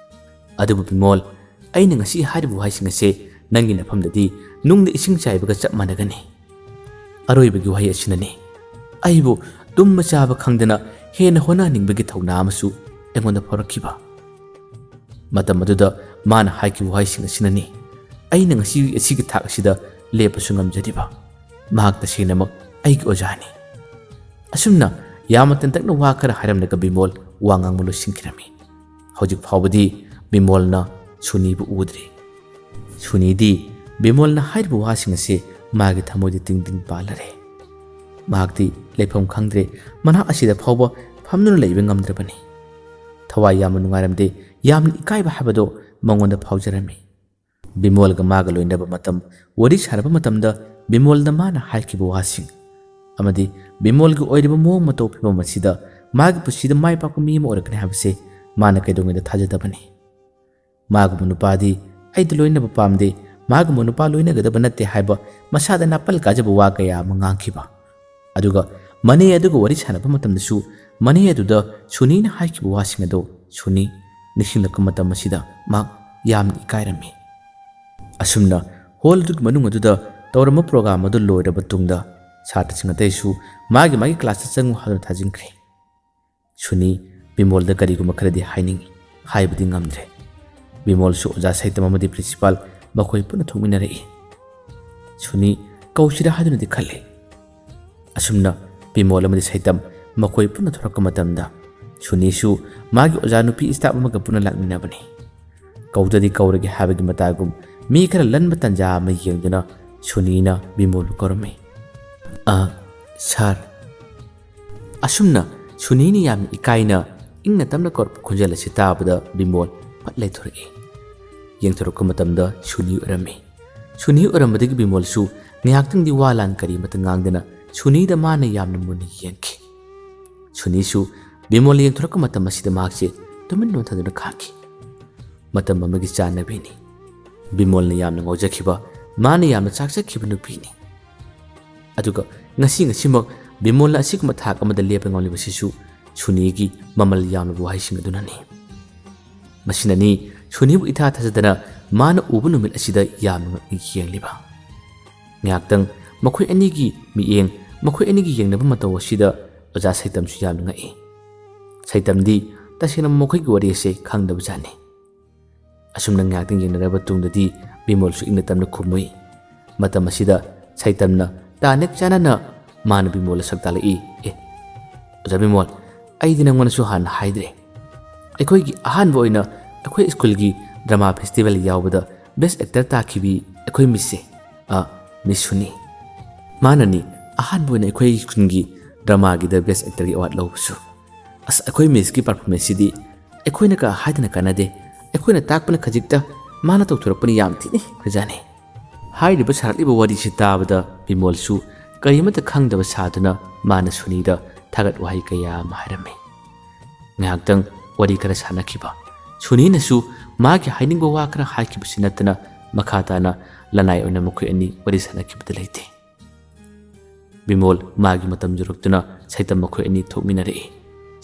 ꯑꯗꯨꯕꯨ ꯕꯤꯃꯣꯜ, ꯑꯩꯅ ꯉꯁꯤ ꯍꯥꯏꯔꯤꯕ ꯋꯥꯍꯩꯁꯤꯡ ꯑꯁꯦ ꯅꯪꯒꯤ ꯅꯐꯝꯗꯗꯤ ꯅꯨꯡꯗ ꯏꯁꯤꯡ ꯆꯥꯏꯕꯒ ꯆꯞ ꯃꯥꯟꯅꯒꯅꯤ꯫ ꯑꯔꯣꯏꯕꯒꯤ ꯋꯥꯍꯩ ꯑꯁꯤꯅꯅꯤ ꯑꯩꯕꯨ ꯇꯨꯝꯕ ꯆꯥꯕ ꯈꯪꯗꯅ ꯍꯦꯟꯅ ꯍꯣꯠꯅꯍꯟꯅꯤꯡꯕꯒꯤ ꯊꯧꯅꯥ ꯑꯃꯁꯨ ꯑꯩꯉꯣꯟꯗ ꯐꯥꯎꯔꯛꯈꯤꯕ꯫ ꯃꯇꯝ ꯑꯗꯨꯗ ꯃꯥꯅ ꯍꯥꯏꯈꯤꯕ ꯋꯥꯍꯩꯁꯤꯡ ꯑꯁꯤꯅꯅꯤ ꯑꯩꯅ ꯉꯁꯤ ꯑꯁꯤꯒꯤ ꯊꯥꯛ ꯑꯁꯤꯗ ꯂꯦꯞꯄꯁꯨ ꯉꯝꯖꯔꯤꯕ꯫ ꯃꯍꯥꯛ ꯇꯁꯦꯡꯅꯃꯛ ꯑꯩꯒꯤ ꯑꯣꯖꯥꯅꯤ꯫ ꯑꯁꯨꯝꯅ ꯌꯥꯝꯅ ꯇꯦꯟꯇꯛꯅ ꯋꯥ ꯈꯔ ꯍꯥꯏꯔꯝꯂꯒ ꯕꯤꯃꯣꯜ ꯋꯥ ꯉꯥꯡꯕ ꯂꯣꯏꯁꯤꯟꯈꯤꯔꯝꯃꯤ꯫ ꯍꯧꯖꯤꯛ ꯐꯥꯎꯕꯗꯤ ꯕꯤꯃꯣꯜꯅ ꯁꯨꯅꯤꯕꯨ ꯎꯗ꯭ꯔꯤ꯫ ꯁꯨꯅꯤꯗꯤ ꯕꯤꯃꯣꯜꯅ ꯍꯥꯏꯔꯤꯕ ꯋꯥꯁꯤꯡ ꯑꯁꯤ ꯃꯥꯒꯤ ꯊꯃꯣꯏꯗ ꯇꯤꯡ ꯇꯤꯡ ꯄꯥꯜꯂꯔꯦ꯫ ꯃꯍꯥꯛꯇꯤ ꯂꯩꯐꯝ ꯈꯪꯗ꯭ꯔꯦ꯫ ꯃꯅꯥꯛ ꯑꯁꯤꯗ ꯐꯥꯎꯕ ꯐꯝꯗꯨꯅ ꯂꯩꯕ ꯉꯝꯗ꯭ꯔꯕꯅꯤ꯫ ꯊꯋꯥꯏ ꯌꯥꯝꯅ ꯅꯨꯡꯉꯥꯏꯔꯝꯗꯦ꯫ ꯌꯥꯝꯅ ꯏꯀꯥꯏꯕ ꯍꯥꯏꯕꯗꯣ ꯃꯉꯣꯟꯗ ꯐꯥꯎꯖꯔꯝꯃꯤ꯫ ꯕꯤꯃꯣꯜꯒ ꯃꯥꯒ ꯂꯣꯏꯅꯕ ꯃꯇꯝ, ꯋꯥꯔꯤ ꯁꯥꯟꯅꯕ ꯃꯇꯝꯗ ꯕꯤꯃꯣꯜꯅ ꯃꯥꯅ ꯍꯥꯏꯈꯤꯕ ꯋꯥꯁꯤꯡ ꯑꯃꯗꯤ ꯕꯤꯃꯣꯜꯒꯤ ꯑꯣꯏꯔꯤꯕ ꯃꯑꯣꯡ ꯃꯇꯧ ꯐꯤꯕꯝ ꯑꯁꯤꯗ ꯃꯥꯒꯤ ꯄꯨꯟꯁꯤꯗ ꯃꯥꯏ ꯄꯥꯛꯄ ꯃꯤ ꯑꯃ ꯑꯣꯏꯔꯛꯀꯅꯤ ꯍꯥꯏꯕꯁꯦ ꯃꯥꯅ ꯀꯩꯗꯧꯉꯩꯗ ꯊꯥꯖꯗꯕꯅꯤ꯫ ꯃꯥꯒꯨꯝꯕ ꯅꯨꯄꯥꯗꯤ ꯑꯩꯗꯤ ꯂꯣꯏꯅꯕ ꯄꯥꯝꯗꯦ, ꯃꯥꯒꯨꯝꯕ ꯅꯨꯄꯥ ꯂꯣꯏꯅꯒꯗꯕ ꯅꯠꯇꯦ ꯍꯥꯏꯕ ꯃꯁꯥꯗ ꯅꯥꯄꯜ ꯀꯥꯖꯕ ꯋꯥ ꯀꯌꯥ ꯑꯃ ꯉꯥꯡꯈꯤꯕ꯫ ꯑꯗꯨꯒ ꯃꯅꯦ ꯑꯗꯨꯒ ꯋꯥꯔꯤ ꯁꯥꯟꯅꯕ ꯃꯇꯝꯗꯁꯨ ꯃꯅꯦ ꯑꯗꯨꯗ ꯁꯨꯅꯤꯅ ꯍꯥꯏꯈꯤꯕ ꯋꯥꯁꯤꯡ ꯑꯗꯨ ꯁꯨꯅꯤ ꯅꯤꯡꯁꯤꯡꯂꯛꯄ ꯃꯇꯝ ꯑꯁꯤꯗ ꯃꯍꯥꯛ ꯌꯥꯝꯅ ꯏꯀꯥꯏꯔꯝꯃꯤ꯫ ꯑꯁꯨꯝꯅ ꯍꯣꯜ ꯑꯗꯨꯒꯤ ꯃꯅꯨꯡ ꯑꯗꯨꯗ ꯇꯧꯔꯝꯕ ꯄ꯭ꯔꯣꯒ꯭ꯔꯥꯝ ꯑꯗꯨ ꯂꯣꯏꯔꯕ ꯇꯨꯡꯗ ꯁꯥꯇ꯭ꯔꯁꯤꯡ ꯑꯇꯩꯁꯨ ꯃꯥꯒꯤ ꯃꯥꯒꯤ ꯀ꯭ꯂꯥꯁꯇ ꯆꯪꯉꯨ ꯍꯥꯏꯗꯨꯅ ꯊꯥꯖꯤꯟꯈ꯭ꯔꯦ꯫ ꯁꯨꯅꯤ ꯕꯤꯃꯣꯜꯗ ꯀꯔꯤꯒꯨꯝꯕ ꯈꯔꯗꯤ ꯍꯥꯏꯅꯤꯡꯏ, ꯍꯥꯏꯕꯗꯤ ꯉꯝꯗ꯭ꯔꯦ꯫ ꯕꯤꯃꯣꯜꯁꯨ ꯑꯣꯖꯥ ꯁꯩꯇꯝ ꯑꯃꯗꯤ ꯄ꯭ꯔꯤꯟꯁꯤꯄꯥꯜ ꯃꯈꯣꯏ ꯄꯨꯟꯅ ꯊꯣꯛꯃꯤꯟꯅꯔꯛꯏ꯫ ꯁꯨꯅꯤ ꯀꯧꯁꯤꯔꯥ ꯍꯥꯏꯗꯨꯅꯗꯤ ꯈꯜꯂꯤ꯫ ꯑꯁꯨꯝꯅ ꯕꯤꯃꯣꯜ ꯑꯃꯗꯤ ꯁꯩꯇꯝ ꯃꯈꯣꯏ ꯄꯨꯟꯅ ꯊꯣꯔꯛꯄ ꯃꯇꯝꯗ ꯁꯨꯅꯤꯁꯨ ꯃꯥꯒꯤ ꯑꯣꯖꯥ ꯅꯨꯄꯤ ꯁ꯭ꯇꯥꯐ ꯑꯃꯒ ꯄꯨꯟꯅ ꯂꯥꯛꯃꯤꯟꯅꯕꯅꯤ꯫ ꯀꯧꯗꯗꯤ ꯀꯧꯔꯒꯦ ꯍꯥꯏꯕꯒꯤ ꯃꯇꯥꯒꯨꯝ ꯃꯤ ꯈꯔ ꯂꯟꯕ ꯇꯟꯖꯥ ꯑꯃ ꯌꯦꯡꯗꯨꯅ ꯁꯨꯅꯤꯅ ꯕꯤꯃꯣꯜꯕꯨ ꯀꯧꯔꯝꯃꯤ꯫ "ꯑ, ꯁꯥꯔ꯫" ꯑꯁꯨꯝꯅ ꯁꯨꯅꯤꯅ ꯌꯥꯝꯅ ꯏꯀꯥꯏꯅ ꯏꯪꯅ ꯇꯞꯅ ꯀꯧꯔꯛꯄ ꯈꯣꯟꯖꯦꯜ ꯑꯁꯤ ꯇꯥꯕꯗ ꯕꯤꯃꯣꯜ ꯐꯠ ꯂꯩꯊꯣꯔꯛꯏ꯫ ꯌꯦꯡꯊꯣꯔꯛꯄ ꯃꯇꯝꯗ ꯁꯨꯅꯤ ꯑꯣꯏꯔꯝꯃꯤ꯫ ꯁꯨꯅꯤ ꯑꯣꯏꯔꯝꯕꯗꯒꯤ ꯕꯤꯃꯣꯜꯁꯨ ꯉꯥꯏꯍꯥꯛꯇꯪꯗꯤ ꯋꯥ ꯂꯥꯟ ꯀꯔꯤꯃꯠꯇ ꯉꯥꯡꯗꯅ ꯁꯨꯅꯤꯗ ꯃꯥꯅ ꯌꯥꯝꯅ ꯃꯨꯟꯅ ꯌꯦꯡꯈꯤ꯫ ꯁꯨꯅꯤꯁꯨ ꯕꯤꯃꯣꯜ ꯌꯦꯡꯊꯣꯔꯛꯄ ꯃꯇꯝ ꯑꯁꯤꯗ ꯃꯍꯥꯛꯁꯦ ꯇꯨꯃꯤꯟ ꯂꯣꯟꯊꯗꯨꯅ ꯈꯥꯡꯈꯤ꯫ ꯃꯇꯝ ꯑꯃꯒꯤ ꯆꯥꯟꯅꯕꯤꯅꯤ꯫ ꯕꯤꯃꯣꯜꯅ ꯌꯥꯝꯅ ꯉꯥꯎꯖꯈꯤꯕ, ꯃꯥꯅ ꯌꯥꯝꯅ ꯆꯥꯛꯆꯈꯤꯕ ꯅꯨꯄꯤꯅꯤ꯫ ꯑꯗꯨꯒ ꯉꯁꯤ ꯉꯁꯤꯃꯛ ꯕꯤꯃꯣꯜꯅ ꯑꯁꯤꯒꯨꯝꯕ ꯊꯥꯛ ꯑꯃꯗ ꯂꯦꯞꯄ ꯉꯝꯂꯤꯕꯁꯤꯁꯨ ꯁꯨꯅꯤꯒꯤ ꯃꯃꯜ ꯌꯥꯝꯂꯕ ꯋꯥꯍꯩꯁꯤꯡ ꯑꯗꯨꯅꯅꯤ꯫ ꯃꯁꯤꯅꯅꯤ ꯁꯨꯅꯤꯕꯨ ꯏꯊꯥ ꯊꯥꯖꯗꯅ ꯃꯥꯅ ꯎꯕ ꯅꯨꯃꯤꯠ ꯑꯁꯤꯗ ꯌꯥꯝꯅ ꯉꯛꯅ ꯌꯦꯡꯂꯤꯕ꯫ ꯉꯥꯏꯍꯥꯛꯇꯪ ꯃꯈꯣꯏ ꯑꯅꯤꯒꯤ ꯃꯤꯠꯌꯦꯡ, ꯃꯈꯣꯏ ꯑꯅꯤꯒꯤ ꯌꯦꯡꯅꯕ ꯃꯇꯧ ꯑꯁꯤꯗ ꯑꯣꯖꯥ ꯁꯩꯇꯝꯁꯨ ꯌꯥꯝꯅ ꯉꯛꯏ꯫ ꯁꯩꯇꯝꯗꯤ ꯇꯁꯦꯡꯅ ꯃꯈꯣꯏꯒꯤ ꯋꯥꯔꯤ ꯑꯁꯦ ꯈꯪꯗꯕꯖꯥꯠꯅꯤ꯫ ꯑꯁꯨꯝꯅ ꯉꯥꯏꯍꯥꯛꯇꯪ ꯌꯦꯡꯅꯔꯕ ꯇꯨꯡꯗꯗꯤ ꯕꯤꯃꯣꯜꯁꯨ ꯏꯪꯅ ꯇꯞꯅ ꯈꯨꯝꯃꯨꯏ꯫ ꯃꯇꯝ ꯑꯁꯤꯗ ꯁꯩꯇꯝꯅ ꯇꯥꯅꯤꯛ ꯆꯥꯅꯅ ꯃꯥꯅ ꯕꯤꯃꯣꯜꯗ ꯁꯛ ꯇꯥꯛꯂꯛꯏ꯫ "ꯑꯦ, ꯑꯣꯖꯥ ꯕꯤꯃꯣꯜ, ꯑꯩꯗꯤ ꯅꯪꯉꯣꯟꯗꯁꯨ ꯍꯥꯟꯅ ꯍꯥꯏꯗ꯭ꯔꯦ꯫ ꯑꯩꯈꯣꯏꯒꯤ ꯑꯍꯥꯟꯕ ꯑꯣꯏꯅ ꯑꯩꯈꯣꯏ ꯁ꯭ꯀꯨꯜꯒꯤ ꯗ꯭ꯔꯃꯥ ꯐꯦꯁꯇꯤꯚꯦꯜ ꯌꯥꯎꯕꯗ ꯕꯦꯁ ꯑꯦꯛꯇꯔ ꯇꯥꯈꯤꯕꯤ ꯑꯩꯈꯣꯏ ꯃꯤꯁꯁꯦ, ꯑ, ꯃꯤꯁ ꯁꯨꯅꯤ꯫ ꯃꯥꯅꯅꯤ ꯑꯍꯥꯟꯕ ꯑꯣꯏꯅ ꯑꯩꯈꯣꯏ ꯈꯨꯟꯒꯤ dramaꯒꯤꯗ best actorꯒꯤ award ꯂꯧꯕꯁꯨ꯫ ꯑꯁ, ꯑꯩꯈꯣꯏ Missꯀꯤ performanceꯁꯤꯗꯤ ꯑꯩꯈꯣꯏꯅ ꯀ ꯍꯥꯏꯗꯅ ꯀꯥꯟꯅꯗꯦ꯫ ꯑꯩꯈꯣꯏꯅ ꯇꯥꯛꯄꯅ ꯈꯖꯤꯛꯇ, ꯃꯥꯅ ꯇꯧꯊꯣꯔꯛꯄꯅ ꯌꯥꯝ ꯊꯤꯅ ꯍꯦꯟꯈ꯭ꯔꯖꯥꯠꯅꯤ꯫ ꯍꯥꯏꯔꯤꯕ ꯁꯥꯔꯛꯂꯤꯕ ꯋꯥꯔꯤꯁꯤ ꯇꯥꯕꯗ ꯕꯤꯃꯣꯜꯁꯨ ꯀꯔꯤꯃꯠꯇ ꯈꯪꯗꯕ ꯁꯥꯗꯨꯅ ꯃꯥꯅ ꯁꯨꯅꯤꯗ ꯊꯥꯒꯠ ꯋꯥꯍꯩ ꯀꯌꯥ ꯑꯃ ꯍꯥꯏꯔꯝꯃꯤ꯫ ꯉꯥꯏꯍꯥꯛꯇꯪ ꯋꯥꯔꯤ ꯈꯔ ꯁꯥꯟꯅꯈꯤꯕ꯫ ꯁꯨꯅꯤꯅꯁꯨ ꯃꯥꯒꯤ ꯍꯥꯏꯅꯤꯡꯕ ꯋꯥ ꯈꯔ ꯍꯥꯏꯈꯤꯕꯁꯤ ꯅꯠꯇꯅ ꯃꯈꯥ ꯇꯥꯅ ꯂꯅꯥꯏ ꯑꯣꯏꯅ ꯃꯈꯣꯏ ꯑꯅꯤ ꯋꯥꯔꯤ ꯁꯥꯟꯅꯈꯤꯕꯗ ꯂꯩꯇꯦ꯫ ꯕꯤꯃꯣꯜ ꯃꯥꯒꯤ ꯃꯇꯝ ꯌꯧꯔꯛꯇꯨꯅ ꯁꯩꯇꯝ ꯃꯈꯣꯏ ꯑꯅꯤ ꯊꯣꯛꯃꯤꯟꯅꯔꯛꯏ꯫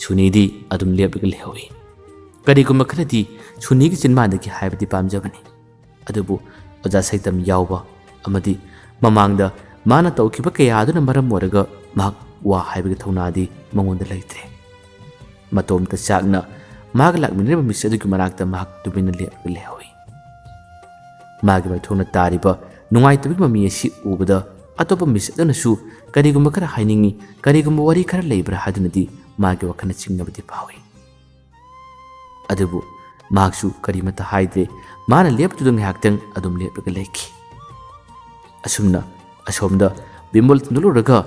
ꯁꯨꯅꯤꯗꯤ ꯑꯗꯨꯝ ꯂꯦꯞꯂꯒ ꯂꯩꯍꯧꯏ꯫ ꯀꯔꯤꯒꯨꯝꯕ ꯈꯔꯗꯤ ꯁꯨꯅꯤꯒꯤ ꯆꯤꯟꯕꯥꯟꯗꯒꯤ ꯍꯥꯏꯕꯗꯤ ꯄꯥꯝꯖꯕꯅꯤ꯫ ꯑꯗꯨꯕꯨ ꯑꯣꯖꯥ ꯁꯩꯇꯝ ꯌꯥꯎꯕ ꯑꯃꯗꯤ ꯃꯃꯥꯡꯗ ꯃꯥꯅ ꯇꯧꯈꯤꯕ ꯀꯌꯥ ꯑꯗꯨꯅ ꯃꯔꯝ ꯑꯣꯏꯔꯒ ꯃꯍꯥꯛ ꯋꯥ ꯍꯥꯏꯕꯒꯤ ꯊꯧꯅꯥꯗꯤ ꯃꯉꯣꯟꯗ ꯂꯩꯇ꯭ꯔꯦ꯫ ꯃꯇꯣꯝꯇ ꯆꯥꯛꯅ ꯃꯥꯒ ꯂꯥꯛꯃꯤꯟꯅꯔꯤꯕ Miss ꯑꯗꯨꯒꯤ ꯃꯅꯥꯛꯇ ꯃꯍꯥꯛ ꯇꯨꯃꯤꯟꯅ ꯂꯦꯞꯂꯒ ꯂꯩꯍꯧꯏ꯫ ꯃꯥꯒꯤ ꯃꯥꯏꯊꯣꯡꯅ ꯇꯥꯔꯤꯕ ꯅꯨꯡꯉꯥꯏꯇꯕꯒꯤ ꯃꯃꯤ ꯑꯁꯤ ꯎꯕꯗ ꯑꯇꯣꯞꯄ Miss ꯑꯗꯨꯅꯁꯨ ꯀꯔꯤꯒꯨꯝꯕ ꯈꯔ ꯍꯥꯏꯅꯤꯡꯏ, ꯀꯔꯤꯒꯨꯝꯕ ꯋꯥꯔꯤ ꯈꯔ ꯂꯩꯕ꯭ꯔꯥ ꯍꯥꯏꯗꯨꯅꯗꯤ ꯃꯥꯒꯤ ꯋꯥꯈꯜꯅ ꯆꯤꯡꯅꯕꯗꯤ ꯐꯥꯎꯏ꯫ ꯑꯗꯨꯕꯨ ꯃꯍꯥꯛꯁꯨ ꯀꯔꯤꯃꯠꯇ ꯍꯥꯏꯗ꯭ꯔꯦ꯫ ꯃꯥꯅ ꯂꯦꯞꯄꯗꯨꯗ ꯉꯥꯏꯍꯥꯛꯇꯪ ꯑꯗꯨꯝ ꯂꯦꯞꯂꯒ ꯂꯩꯈꯤ꯫ ꯑꯁꯨꯝꯅ ꯑꯁꯣꯝꯗ ꯕꯤꯃꯣꯜ ꯊꯤꯟꯗꯣꯛꯂꯨꯔꯒ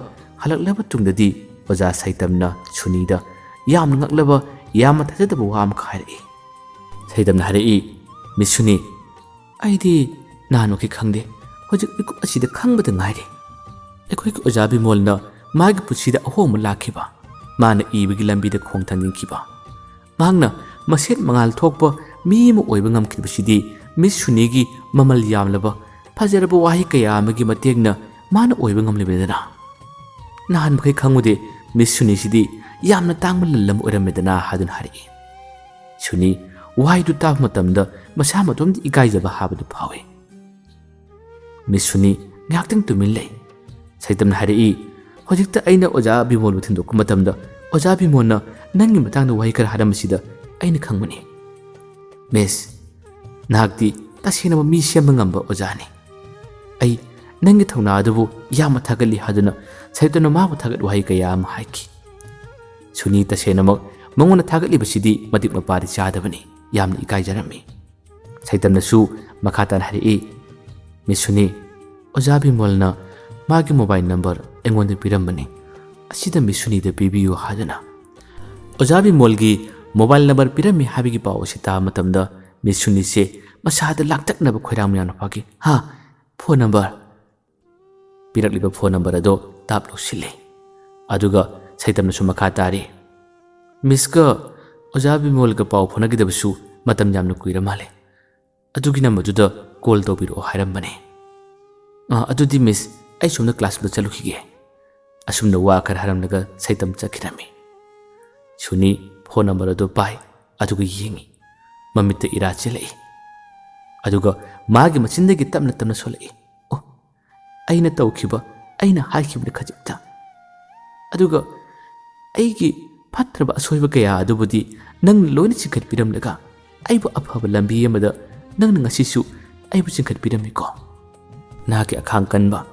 ꯍꯜꯂꯛꯂꯕ ꯇꯨꯡꯗꯗꯤ ꯑꯣꯖꯥ ꯁꯩꯇꯝꯅ ꯁꯨꯅꯤꯗ ꯌꯥꯝꯅ ꯉꯛꯂꯕ, ꯌꯥꯝꯅ ꯊꯥꯖꯗꯕ ꯋꯥ ꯑꯃꯈꯛ ꯍꯥꯏꯔꯛꯏ꯫ ꯁꯩꯇꯝꯅ ꯍꯥꯏꯔꯛꯏ, "Miss ꯁꯨꯅꯤ, ꯑꯩꯗꯤ ꯅꯍꯥꯟꯃꯈꯩ ꯈꯪꯗꯦ, ꯍꯧꯖꯤꯛ ꯃꯤꯀꯨꯞ ꯑꯁꯤꯗ ꯈꯪꯕꯗ ꯉꯥꯏꯔꯤ꯫ ꯑꯩꯈꯣꯏꯒꯤ ꯑꯣꯖꯥ ꯕꯤꯃꯣꯜꯅ ꯃꯥꯒꯤ ꯄꯨꯟꯁꯤꯗ ꯑꯍꯣꯡꯕ ꯂꯥꯛꯈꯤꯕ, ꯃꯥꯅ ꯏꯕꯒꯤ ꯂꯝꯕꯤꯗ ꯈꯣꯡ ꯊꯥꯡꯖꯤꯟꯈꯤꯕ, ꯃꯍꯥꯛꯅ ꯃꯁꯦꯠ ꯃꯉꯥꯜ ꯊꯣꯛꯄ ꯃꯤ ꯑꯃ ꯑꯣꯏꯕ ꯉꯝꯈꯤꯕꯁꯤꯗꯤ Miss ꯁꯨꯅꯤꯒꯤ ꯃꯃꯜ ꯌꯥꯝꯂꯕ ꯐꯖꯔꯕ ꯋꯥꯍꯩ ꯀꯌꯥ ꯑꯃꯒꯤ ꯃꯇꯦꯡꯅ ꯃꯥꯅ ꯑꯣꯏꯕ ꯉꯝꯂꯤꯕꯅꯤꯗꯅ꯫ ꯅꯍꯥꯟ ꯃꯈꯩ ꯈꯪꯉꯨꯗꯦ, Miss ꯁꯨꯅꯤꯁꯤꯗꯤ ꯌꯥꯝꯅ ꯇꯥꯡꯕ ꯂꯟ ꯑꯃ ꯑꯣꯏꯔꯝꯃꯦꯗꯅ" ꯍꯥꯏꯗꯨꯅ ꯍꯥꯏꯔꯛꯏ꯫ ꯁꯨꯅꯤ ꯋꯥꯍꯩꯗꯨ ꯇꯥꯕ ꯃꯇꯝꯗ ꯃꯁꯥ ꯃꯇꯣꯝꯇ ꯏꯀꯥꯏꯖꯕ ꯍꯥꯏꯕꯗꯨ ꯐꯥꯎꯏ꯫ Miss ꯁꯨꯅꯤ ꯉꯥꯏꯍꯥꯛꯇꯪ ꯇꯨꯃꯤꯟ ꯂꯩ꯫ ꯁꯩꯇꯝꯅ ꯍꯥꯏꯔꯛꯏ, "ꯍꯧꯖꯤꯛꯇ ꯑꯩꯅ ꯑꯣꯖꯥ ꯕꯤꯃꯣꯜꯕꯨ ꯊꯤꯟꯗꯣꯛꯄ ꯃꯇꯝꯗ ꯑꯣꯖꯥ ꯕꯤꯃꯣꯜꯅ ꯅꯪꯒꯤ ꯃꯇꯥꯡꯗ ꯋꯥꯍꯩ ꯈꯔ ꯍꯥꯏꯔꯝꯕꯁꯤꯗ ꯑꯩꯅ ꯈꯪꯕꯅꯤ꯫ Miss, ꯅꯍꯥꯛꯇꯤ ꯇꯁꯦꯡꯅꯃꯛ ꯃꯤ ꯁꯦꯝꯕ ꯉꯝꯕ ꯑꯣꯖꯥꯅꯤ꯫ ꯑꯩ ꯅꯪꯒꯤ ꯊꯧꯅꯥ ꯑꯗꯨꯕꯨ ꯌꯥꯝꯅ ꯊꯥꯒꯠꯂꯤ" ꯍꯥꯏꯗꯨꯅ ꯁꯩꯇꯝꯅ ꯃꯥꯕꯨ ꯊꯥꯒꯠ ꯋꯥꯍꯩ ꯀꯌꯥ ꯑꯃ ꯍꯥꯏꯈꯤ꯫ ꯁꯨꯅꯤ ꯇꯁꯦꯡꯅꯃꯛ ꯃꯉꯣꯟꯗ ꯊꯥꯒꯠꯂꯤꯕꯁꯤꯗꯤ ꯃꯇꯤꯛ ꯃꯄꯥꯗꯤ ꯆꯥꯗꯕꯅꯤ, ꯌꯥꯝꯅ ꯏꯀꯥꯏꯖꯔꯝꯃꯤ꯫ ꯁꯩꯇꯝꯅꯁꯨ ꯃꯈꯥ ꯇꯥꯅ ꯍꯥꯏꯔꯛꯏ, "Miss ꯁꯨꯅꯤ, ꯑꯣꯖꯥ ꯕꯤꯃꯣꯜꯅ ꯃꯥꯒꯤ mobile number ꯑꯩꯉꯣꯟꯗ ꯄꯤꯔꯝꯕꯅꯤ꯫ ꯑꯁꯤꯗ ꯃꯤꯁ ꯁꯨꯅꯤꯗ ꯄꯤꯕꯤꯌꯨ ꯍꯥꯏꯗꯨꯅ꯫ ꯑꯣꯖꯥ ꯕꯤꯃꯣꯜꯒꯤ ꯃꯣꯕꯥꯏꯜ ꯅꯝꯕꯔ ꯄꯤꯔꯝꯃꯤ ꯍꯥꯏꯕꯒꯤ ꯄꯥꯎ ꯑꯁꯤ ꯇꯥꯕ ꯃꯇꯝꯗ ꯃꯤꯁ ꯁꯨꯅꯤꯁꯦ ꯃꯁꯥꯗ ꯂꯥꯡꯇꯛꯅꯕ ꯈꯣꯏꯔꯥꯡ ꯌꯥꯝꯅ ꯐꯥꯈꯤ꯫ "ꯍꯥ? Phone number?" ꯄꯤꯔꯛꯂꯤꯕ ꯐꯣꯟ ꯅꯝꯕꯔ ꯑꯗꯣ ꯇꯥꯞ ꯂꯧꯁꯤꯜꯂꯦ꯫ ꯑꯗꯨꯒ ꯁꯩꯇꯝꯅꯁꯨ ꯃꯈꯥ ꯇꯥꯔꯤ, "ꯃꯤꯁꯀ ꯑꯣꯖꯥ ꯕꯤꯃꯣꯜꯒ ꯄꯥꯎ ꯐꯥꯎꯅꯈꯤꯗꯕꯁꯨ ꯃꯇꯝ ꯌꯥꯝꯅ ꯀꯨꯏꯔ ꯃꯥꯜꯂꯦ꯫ ꯑꯗꯨꯒꯤ ꯅꯝꯕꯔꯗꯨꯗ ꯀꯣꯜ ꯇꯧꯕꯤꯔꯛꯑꯣ ꯍꯥꯏꯔꯝꯕꯅꯦ꯫ ꯑꯥ, ꯑꯗꯨꯗꯤ ꯃꯤꯁ, ꯑꯩ ꯁꯣꯝꯗ ꯀ꯭ꯂꯥꯁ ꯑꯃꯗ ꯆꯠꯂꯨꯈꯤꯒꯦ"꯫ ꯑꯁꯨꯝꯅ ꯋꯥ ꯈꯔ ꯍꯥꯏꯔꯝꯂꯒ ꯁꯩꯇꯝ ꯆꯠꯈꯤꯔꯝꯃꯤ꯫ ꯁꯨꯅꯤ ꯐꯣꯟ ꯅꯝꯕꯔ ꯑꯗꯨ ꯄꯥꯏ, ꯑꯗꯨꯒ ꯌꯦꯡꯉꯤ꯫ ꯃꯃꯤꯠꯇ ꯏꯔꯥ ꯆꯦꯜꯂꯛꯏ꯫ ꯑꯗꯨꯒ ꯃꯥꯒꯤ ꯃꯆꯤꯟꯗꯒꯤ ꯇꯞꯅ ꯇꯞꯅ ꯁꯣꯜꯂꯛꯏ, "ꯑꯣ, ꯑꯩꯅ ꯇꯧꯈꯤꯕ, ꯑꯩꯅ ꯍꯥꯏꯈꯤꯕꯅꯤ ꯈꯖꯤꯛꯇ꯫ ꯑꯗꯨꯒ ꯑꯩꯒꯤ ꯐꯠꯇ꯭ꯔꯕ ꯑꯁꯣꯏꯕ ꯀꯌꯥ ꯑꯗꯨꯕꯨꯗꯤ ꯅꯪꯅ ꯂꯣꯏꯅ ꯆꯤꯡꯈꯠꯄꯤꯔꯝꯂꯒ ꯑꯩꯕꯨ ꯑꯐꯕ ꯂꯝꯕꯤ ꯑꯃꯗ ꯅꯪꯅ ꯉꯁꯤꯁꯨ ꯑꯩꯕꯨ ꯆꯤꯡꯈꯠꯄꯤꯔꯝꯃꯤꯀꯣ꯫ ꯅꯍꯥꯛꯀꯤ ꯑꯈꯥꯡ ꯀꯟꯕ,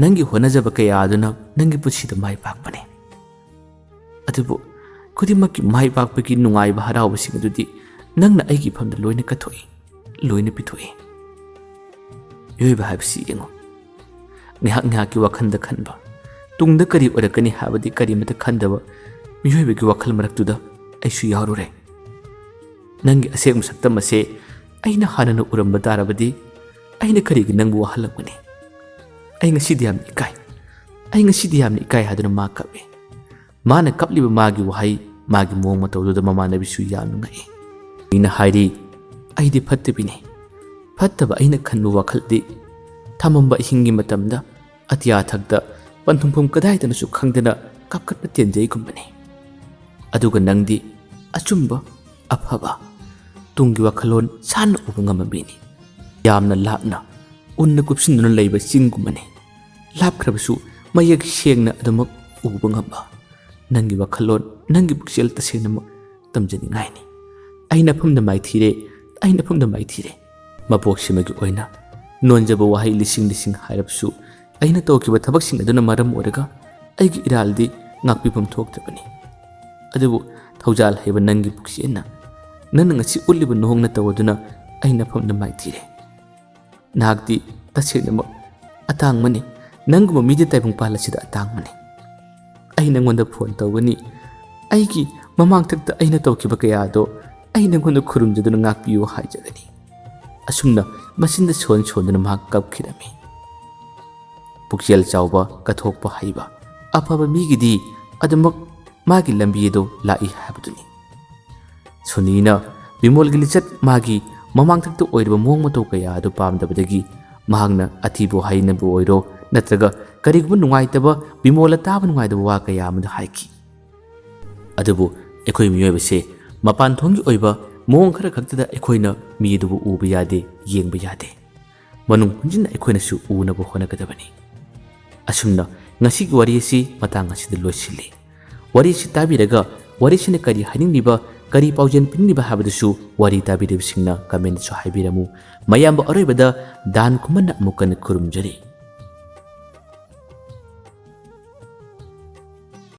ꯅꯪꯒꯤ ꯍꯣꯠꯅꯖꯕ ꯀꯌꯥ ꯑꯗꯨꯅ ꯅꯪꯒꯤ ꯄꯨꯟꯁꯤꯗ ꯃꯥꯏ ꯄꯥꯛꯄꯅꯤ꯫ ꯑꯗꯨꯕꯨ ꯈꯨꯗꯤꯡꯃꯛꯀꯤ ꯃꯥꯏ ꯄꯥꯛꯄꯒꯤ ꯅꯨꯡꯉꯥꯏꯕ ꯍꯔꯥꯎꯕꯁꯤꯡ ꯑꯗꯨꯗꯤ ꯅꯪꯅ ꯑꯩꯒꯤ ꯏꯐꯝꯗ ꯂꯣꯏꯅ ꯀꯠꯊꯣꯛꯏ, ꯂꯣꯏꯅ ꯄꯤꯊꯣꯛꯏ"꯫ ꯃꯤꯑꯣꯏꯕ ꯍꯥꯏꯕꯁꯤ ꯌꯦꯡꯉꯨ, ꯉꯥꯏꯍꯥꯛ ꯉꯥꯏꯍꯥꯛꯀꯤ ꯋꯥꯈꯜꯗ ꯈꯟꯕ, ꯇꯨꯡꯗ ꯀꯔꯤ ꯑꯣꯏꯔꯛꯀꯅꯤ ꯍꯥꯏꯕꯗꯤ ꯀꯔꯤꯃꯠꯇ ꯈꯟꯗꯕ ꯃꯤꯑꯣꯏꯕꯒꯤ ꯋꯥꯈꯜ ꯃꯔꯛꯇꯨꯗ ꯑꯩꯁꯨ ꯌꯥꯎꯔꯨꯔꯦ꯫ ꯅꯪꯒꯤ ꯑꯁꯦꯡꯕ ꯁꯛꯇꯝ ꯑꯁꯦ ꯑꯩꯅ ꯍꯥꯟꯅꯅ ꯎꯔꯝꯕ ꯇꯥꯔꯕꯗꯤ ꯑꯩꯅ ꯀꯔꯤꯒꯤ ꯅꯪꯕꯨ ꯋꯥꯍꯜꯂꯝꯒꯅꯤ? "ꯑꯩ ꯉꯁꯤꯗꯤ ꯌꯥꯝꯅ ꯏꯀꯥꯏ, ꯑꯩ ꯉꯁꯤꯗꯤ ꯌꯥꯝꯅ ꯏꯀꯥꯏ" ꯍꯥꯏꯗꯨꯅ ꯃꯥ ꯀꯞꯄꯤ꯫ ꯃꯥꯅ ꯀꯞꯂꯤꯕ ꯃꯥꯒꯤ ꯋꯥꯍꯩ, ꯃꯥꯒꯤ ꯃꯑꯣꯡ ꯃꯇꯧꯗꯨꯗ ꯃꯃꯥꯟꯅꯕꯤꯁꯨ ꯌꯥꯝꯅ ꯉꯛꯏ꯫ ꯑꯩꯅ ꯍꯥꯏꯔꯤ, "ꯑꯩꯗꯤ ꯐꯠꯇꯕꯤꯅꯤ, ꯐꯠꯇꯕ ꯑꯩꯅ ꯈꯟꯕ ꯋꯥꯈꯜꯗꯤ ꯊꯝꯃꯝꯕ ꯑꯍꯤꯡꯒꯤ ꯃꯇꯝꯗ ꯑꯇꯤꯌꯥ ꯊꯛꯇ ꯄꯟꯊꯨꯡꯐꯝ ꯀꯗꯥꯏꯗꯅꯁꯨ ꯈꯪꯗꯅ ꯀꯥꯞꯀꯠꯄ ꯇꯦꯟꯖꯩꯒꯨꯝꯕꯅꯤ꯫ ꯑꯗꯨꯒ ꯅꯪꯗꯤ ꯑꯆꯨꯝꯕ, ꯑꯐꯕ, ꯇꯨꯡꯒꯤ ꯋꯥꯈꯜꯂꯣꯟ ꯁꯥꯟꯅ ꯎꯕ ꯉꯝꯕ ꯃꯤꯅꯤ꯫ ꯌꯥꯝꯅ ꯂꯥꯞꯅ ꯎꯟꯅ ꯀꯨꯞꯁꯤꯟꯗꯨꯅ ꯂꯩꯕ ꯆꯤꯡꯒꯨꯝꯕꯅꯤ꯫ ꯂꯥꯞꯈ꯭ꯔꯕꯁꯨ ꯃꯌꯦꯛ ꯁꯦꯡꯅ ꯑꯗꯨꯃꯛ ꯎꯕ ꯉꯝꯕ꯫ ꯅꯪꯒꯤ ꯋꯥꯈꯜꯂꯣꯟ, ꯅꯪꯒꯤ ꯄꯨꯛꯆꯦꯜ ꯇꯁꯦꯡꯅꯃꯛ ꯇꯝꯖꯅꯤꯡꯉꯥꯏꯅꯤ꯫ ꯑꯩ ꯅꯐꯝꯗ ꯃꯥꯏꯊꯤꯔꯦ, ꯑꯩ ꯅꯐꯝꯗ ꯃꯥꯏꯊꯤꯔꯦ"꯫ ꯃꯄꯣꯛꯁꯤꯃꯒꯤ ꯑꯣꯏꯅ ꯅꯣꯟꯖꯕ ꯋꯥꯍꯩ ꯂꯤꯁꯤꯡ ꯂꯤꯁꯤꯡ ꯍꯥꯏꯔꯕꯁꯨ ꯑꯩꯅ ꯇꯧꯈꯤꯕ ꯊꯕꯛꯁꯤꯡ ꯑꯗꯨꯅ ꯃꯔꯝ ꯑꯣꯏꯔꯒ ꯑꯩꯒꯤ ꯏꯔꯥꯜꯗꯤ ꯉꯥꯛꯄꯤꯐꯝ ꯊꯣꯛꯇ꯭ꯔꯕꯅꯤ꯫ ꯑꯗꯨꯕꯨ ꯊꯧꯖꯥꯜ ꯍꯩꯕ ꯅꯪꯒꯤ ꯄꯨꯛꯆꯦꯜꯅ, ꯅꯪꯅ ꯉꯁꯤ ꯎꯠꯂꯤꯕ ꯅꯣꯡ ꯅꯇꯧ ꯑꯗꯨꯅ ꯑꯩ ꯅꯐꯝꯗ ꯃꯥꯏꯊꯤꯔꯦ꯫ ꯅꯍꯥꯛꯇꯤ ꯇꯁꯦꯡꯅꯃꯛ ꯑꯇꯥꯡꯕꯅꯤ꯫ ꯅꯪꯒꯨꯝꯕ ꯃꯤꯗꯤ ꯇꯥꯏꯕꯪꯄꯥꯜ ꯑꯁꯤꯗ ꯑꯇꯥꯡꯕꯅꯤ꯫ ꯑꯩ ꯅꯪꯉꯣꯟꯗ ꯐꯣꯟ ꯇꯧꯒꯅꯤ꯫ ꯑꯩꯒꯤ ꯃꯃꯥꯡꯊꯛꯇ ꯑꯩꯅ ꯇꯧꯈꯤꯕ ꯀꯌꯥꯗꯣ ꯑꯩ ꯅꯪꯉꯣꯟꯗ ꯈꯨꯔꯨꯝꯖꯗꯨꯅ ꯉꯥꯛꯄꯤꯌꯨ ꯍꯥꯏꯖꯒꯅꯤ꯫ ꯑꯁꯨꯝꯅ ꯃꯆꯤꯟꯗ ꯁꯣꯟ ꯁꯣꯟꯗꯨꯅ ꯃꯍꯥꯛ ꯀꯞꯈꯤꯔꯝꯃꯤ꯫ ꯄꯨꯛꯆꯦꯜ ꯆꯥꯎꯕ, ꯀꯠꯊꯣꯛꯄ ꯍꯩꯕ, ꯑꯐꯕ ꯃꯤꯒꯤꯗꯤ ꯑꯗꯨꯃꯛ ꯃꯥꯒꯤ ꯂꯝꯕꯤ ꯑꯗꯨ ꯂꯥꯛꯏ ꯍꯥꯏꯕꯗꯨꯅꯤ꯫ ꯁꯣꯅꯤꯅ ꯕꯤꯃꯣꯜꯒꯤ ꯂꯤꯆꯠ, ꯃꯥꯒꯤ ꯃꯃꯥꯡꯊꯛꯇ ꯑꯣꯏꯔꯤꯕ ꯃꯑꯣꯡ ꯃꯇꯧ ꯀꯌꯥ ꯑꯗꯨ ꯄꯥꯝꯗꯕꯗꯒꯤ ꯃꯍꯥꯛꯅ ꯑꯊꯤꯕ ꯍꯥꯏꯅꯕꯨ ꯑꯣꯏꯔꯣ ꯅꯠꯇ꯭ꯔꯒ ꯀꯔꯤꯒꯨꯝꯕ ꯅꯨꯡꯉꯥꯏꯇꯕ, ꯕꯤꯃꯣꯜꯅ ꯇꯥꯕ ꯅꯨꯡꯉꯥꯏꯇꯕ ꯋꯥ ꯀꯌꯥ ꯑꯃꯗꯨ ꯍꯥꯏꯈꯤ꯫ ꯑꯗꯨꯕꯨ ꯑꯩꯈꯣꯏ ꯃꯤꯑꯣꯏꯕꯁꯦ ꯃꯄꯥꯟ ꯊꯣꯡꯒꯤ ꯑꯣꯏꯕ ꯃꯑꯣꯡ ꯈꯔ ꯈꯛꯇꯗ ꯑꯩꯈꯣꯏꯅ ꯃꯤ ꯑꯗꯨꯕꯨ ꯎꯕ ꯌꯥꯗꯦ, ꯌꯦꯡꯕ ꯌꯥꯗꯦ꯫ ꯃꯅꯨꯡ ꯍꯟꯖꯤꯟꯅ ꯑꯩꯈꯣꯏꯅꯁꯨ ꯎꯅꯕ ꯍꯣꯠꯅꯒꯗꯕꯅꯤ꯫ ꯑꯁꯨꯝꯅ ꯉꯁꯤꯒꯤ ꯋꯥꯔꯤ ꯑꯁꯤ ꯃꯇꯥꯡ ꯑꯁꯤꯗ ꯂꯣꯏꯁꯤꯜꯂꯤ꯫ ꯋꯥꯔꯤ ꯑꯁꯤ ꯇꯥꯕꯤꯔꯒ ꯋꯥꯔꯤꯁꯤꯅ ꯀꯔꯤ ꯍꯥꯏꯅꯤꯡꯂꯤꯕ, ꯀꯔꯤ ꯄꯥꯎꯖꯦꯜ ꯄꯤꯅꯤꯡꯂꯤꯕ ꯍꯥꯏꯕꯗꯨꯁꯨ ꯋꯥꯔꯤ ꯇꯥꯕꯤꯔꯤꯕꯁꯤꯡꯅ commentꯁꯨ ꯍꯥꯏꯕꯤꯔꯝꯃꯨ꯫ ꯃꯌꯥꯝꯕ ꯑꯔꯣꯏꯕꯗ ꯗꯥꯟ ꯈꯨꯃꯟꯅ ꯑꯃꯨꯛ ꯀꯟꯅ ꯈꯨꯔꯨꯝꯖꯔꯤ꯫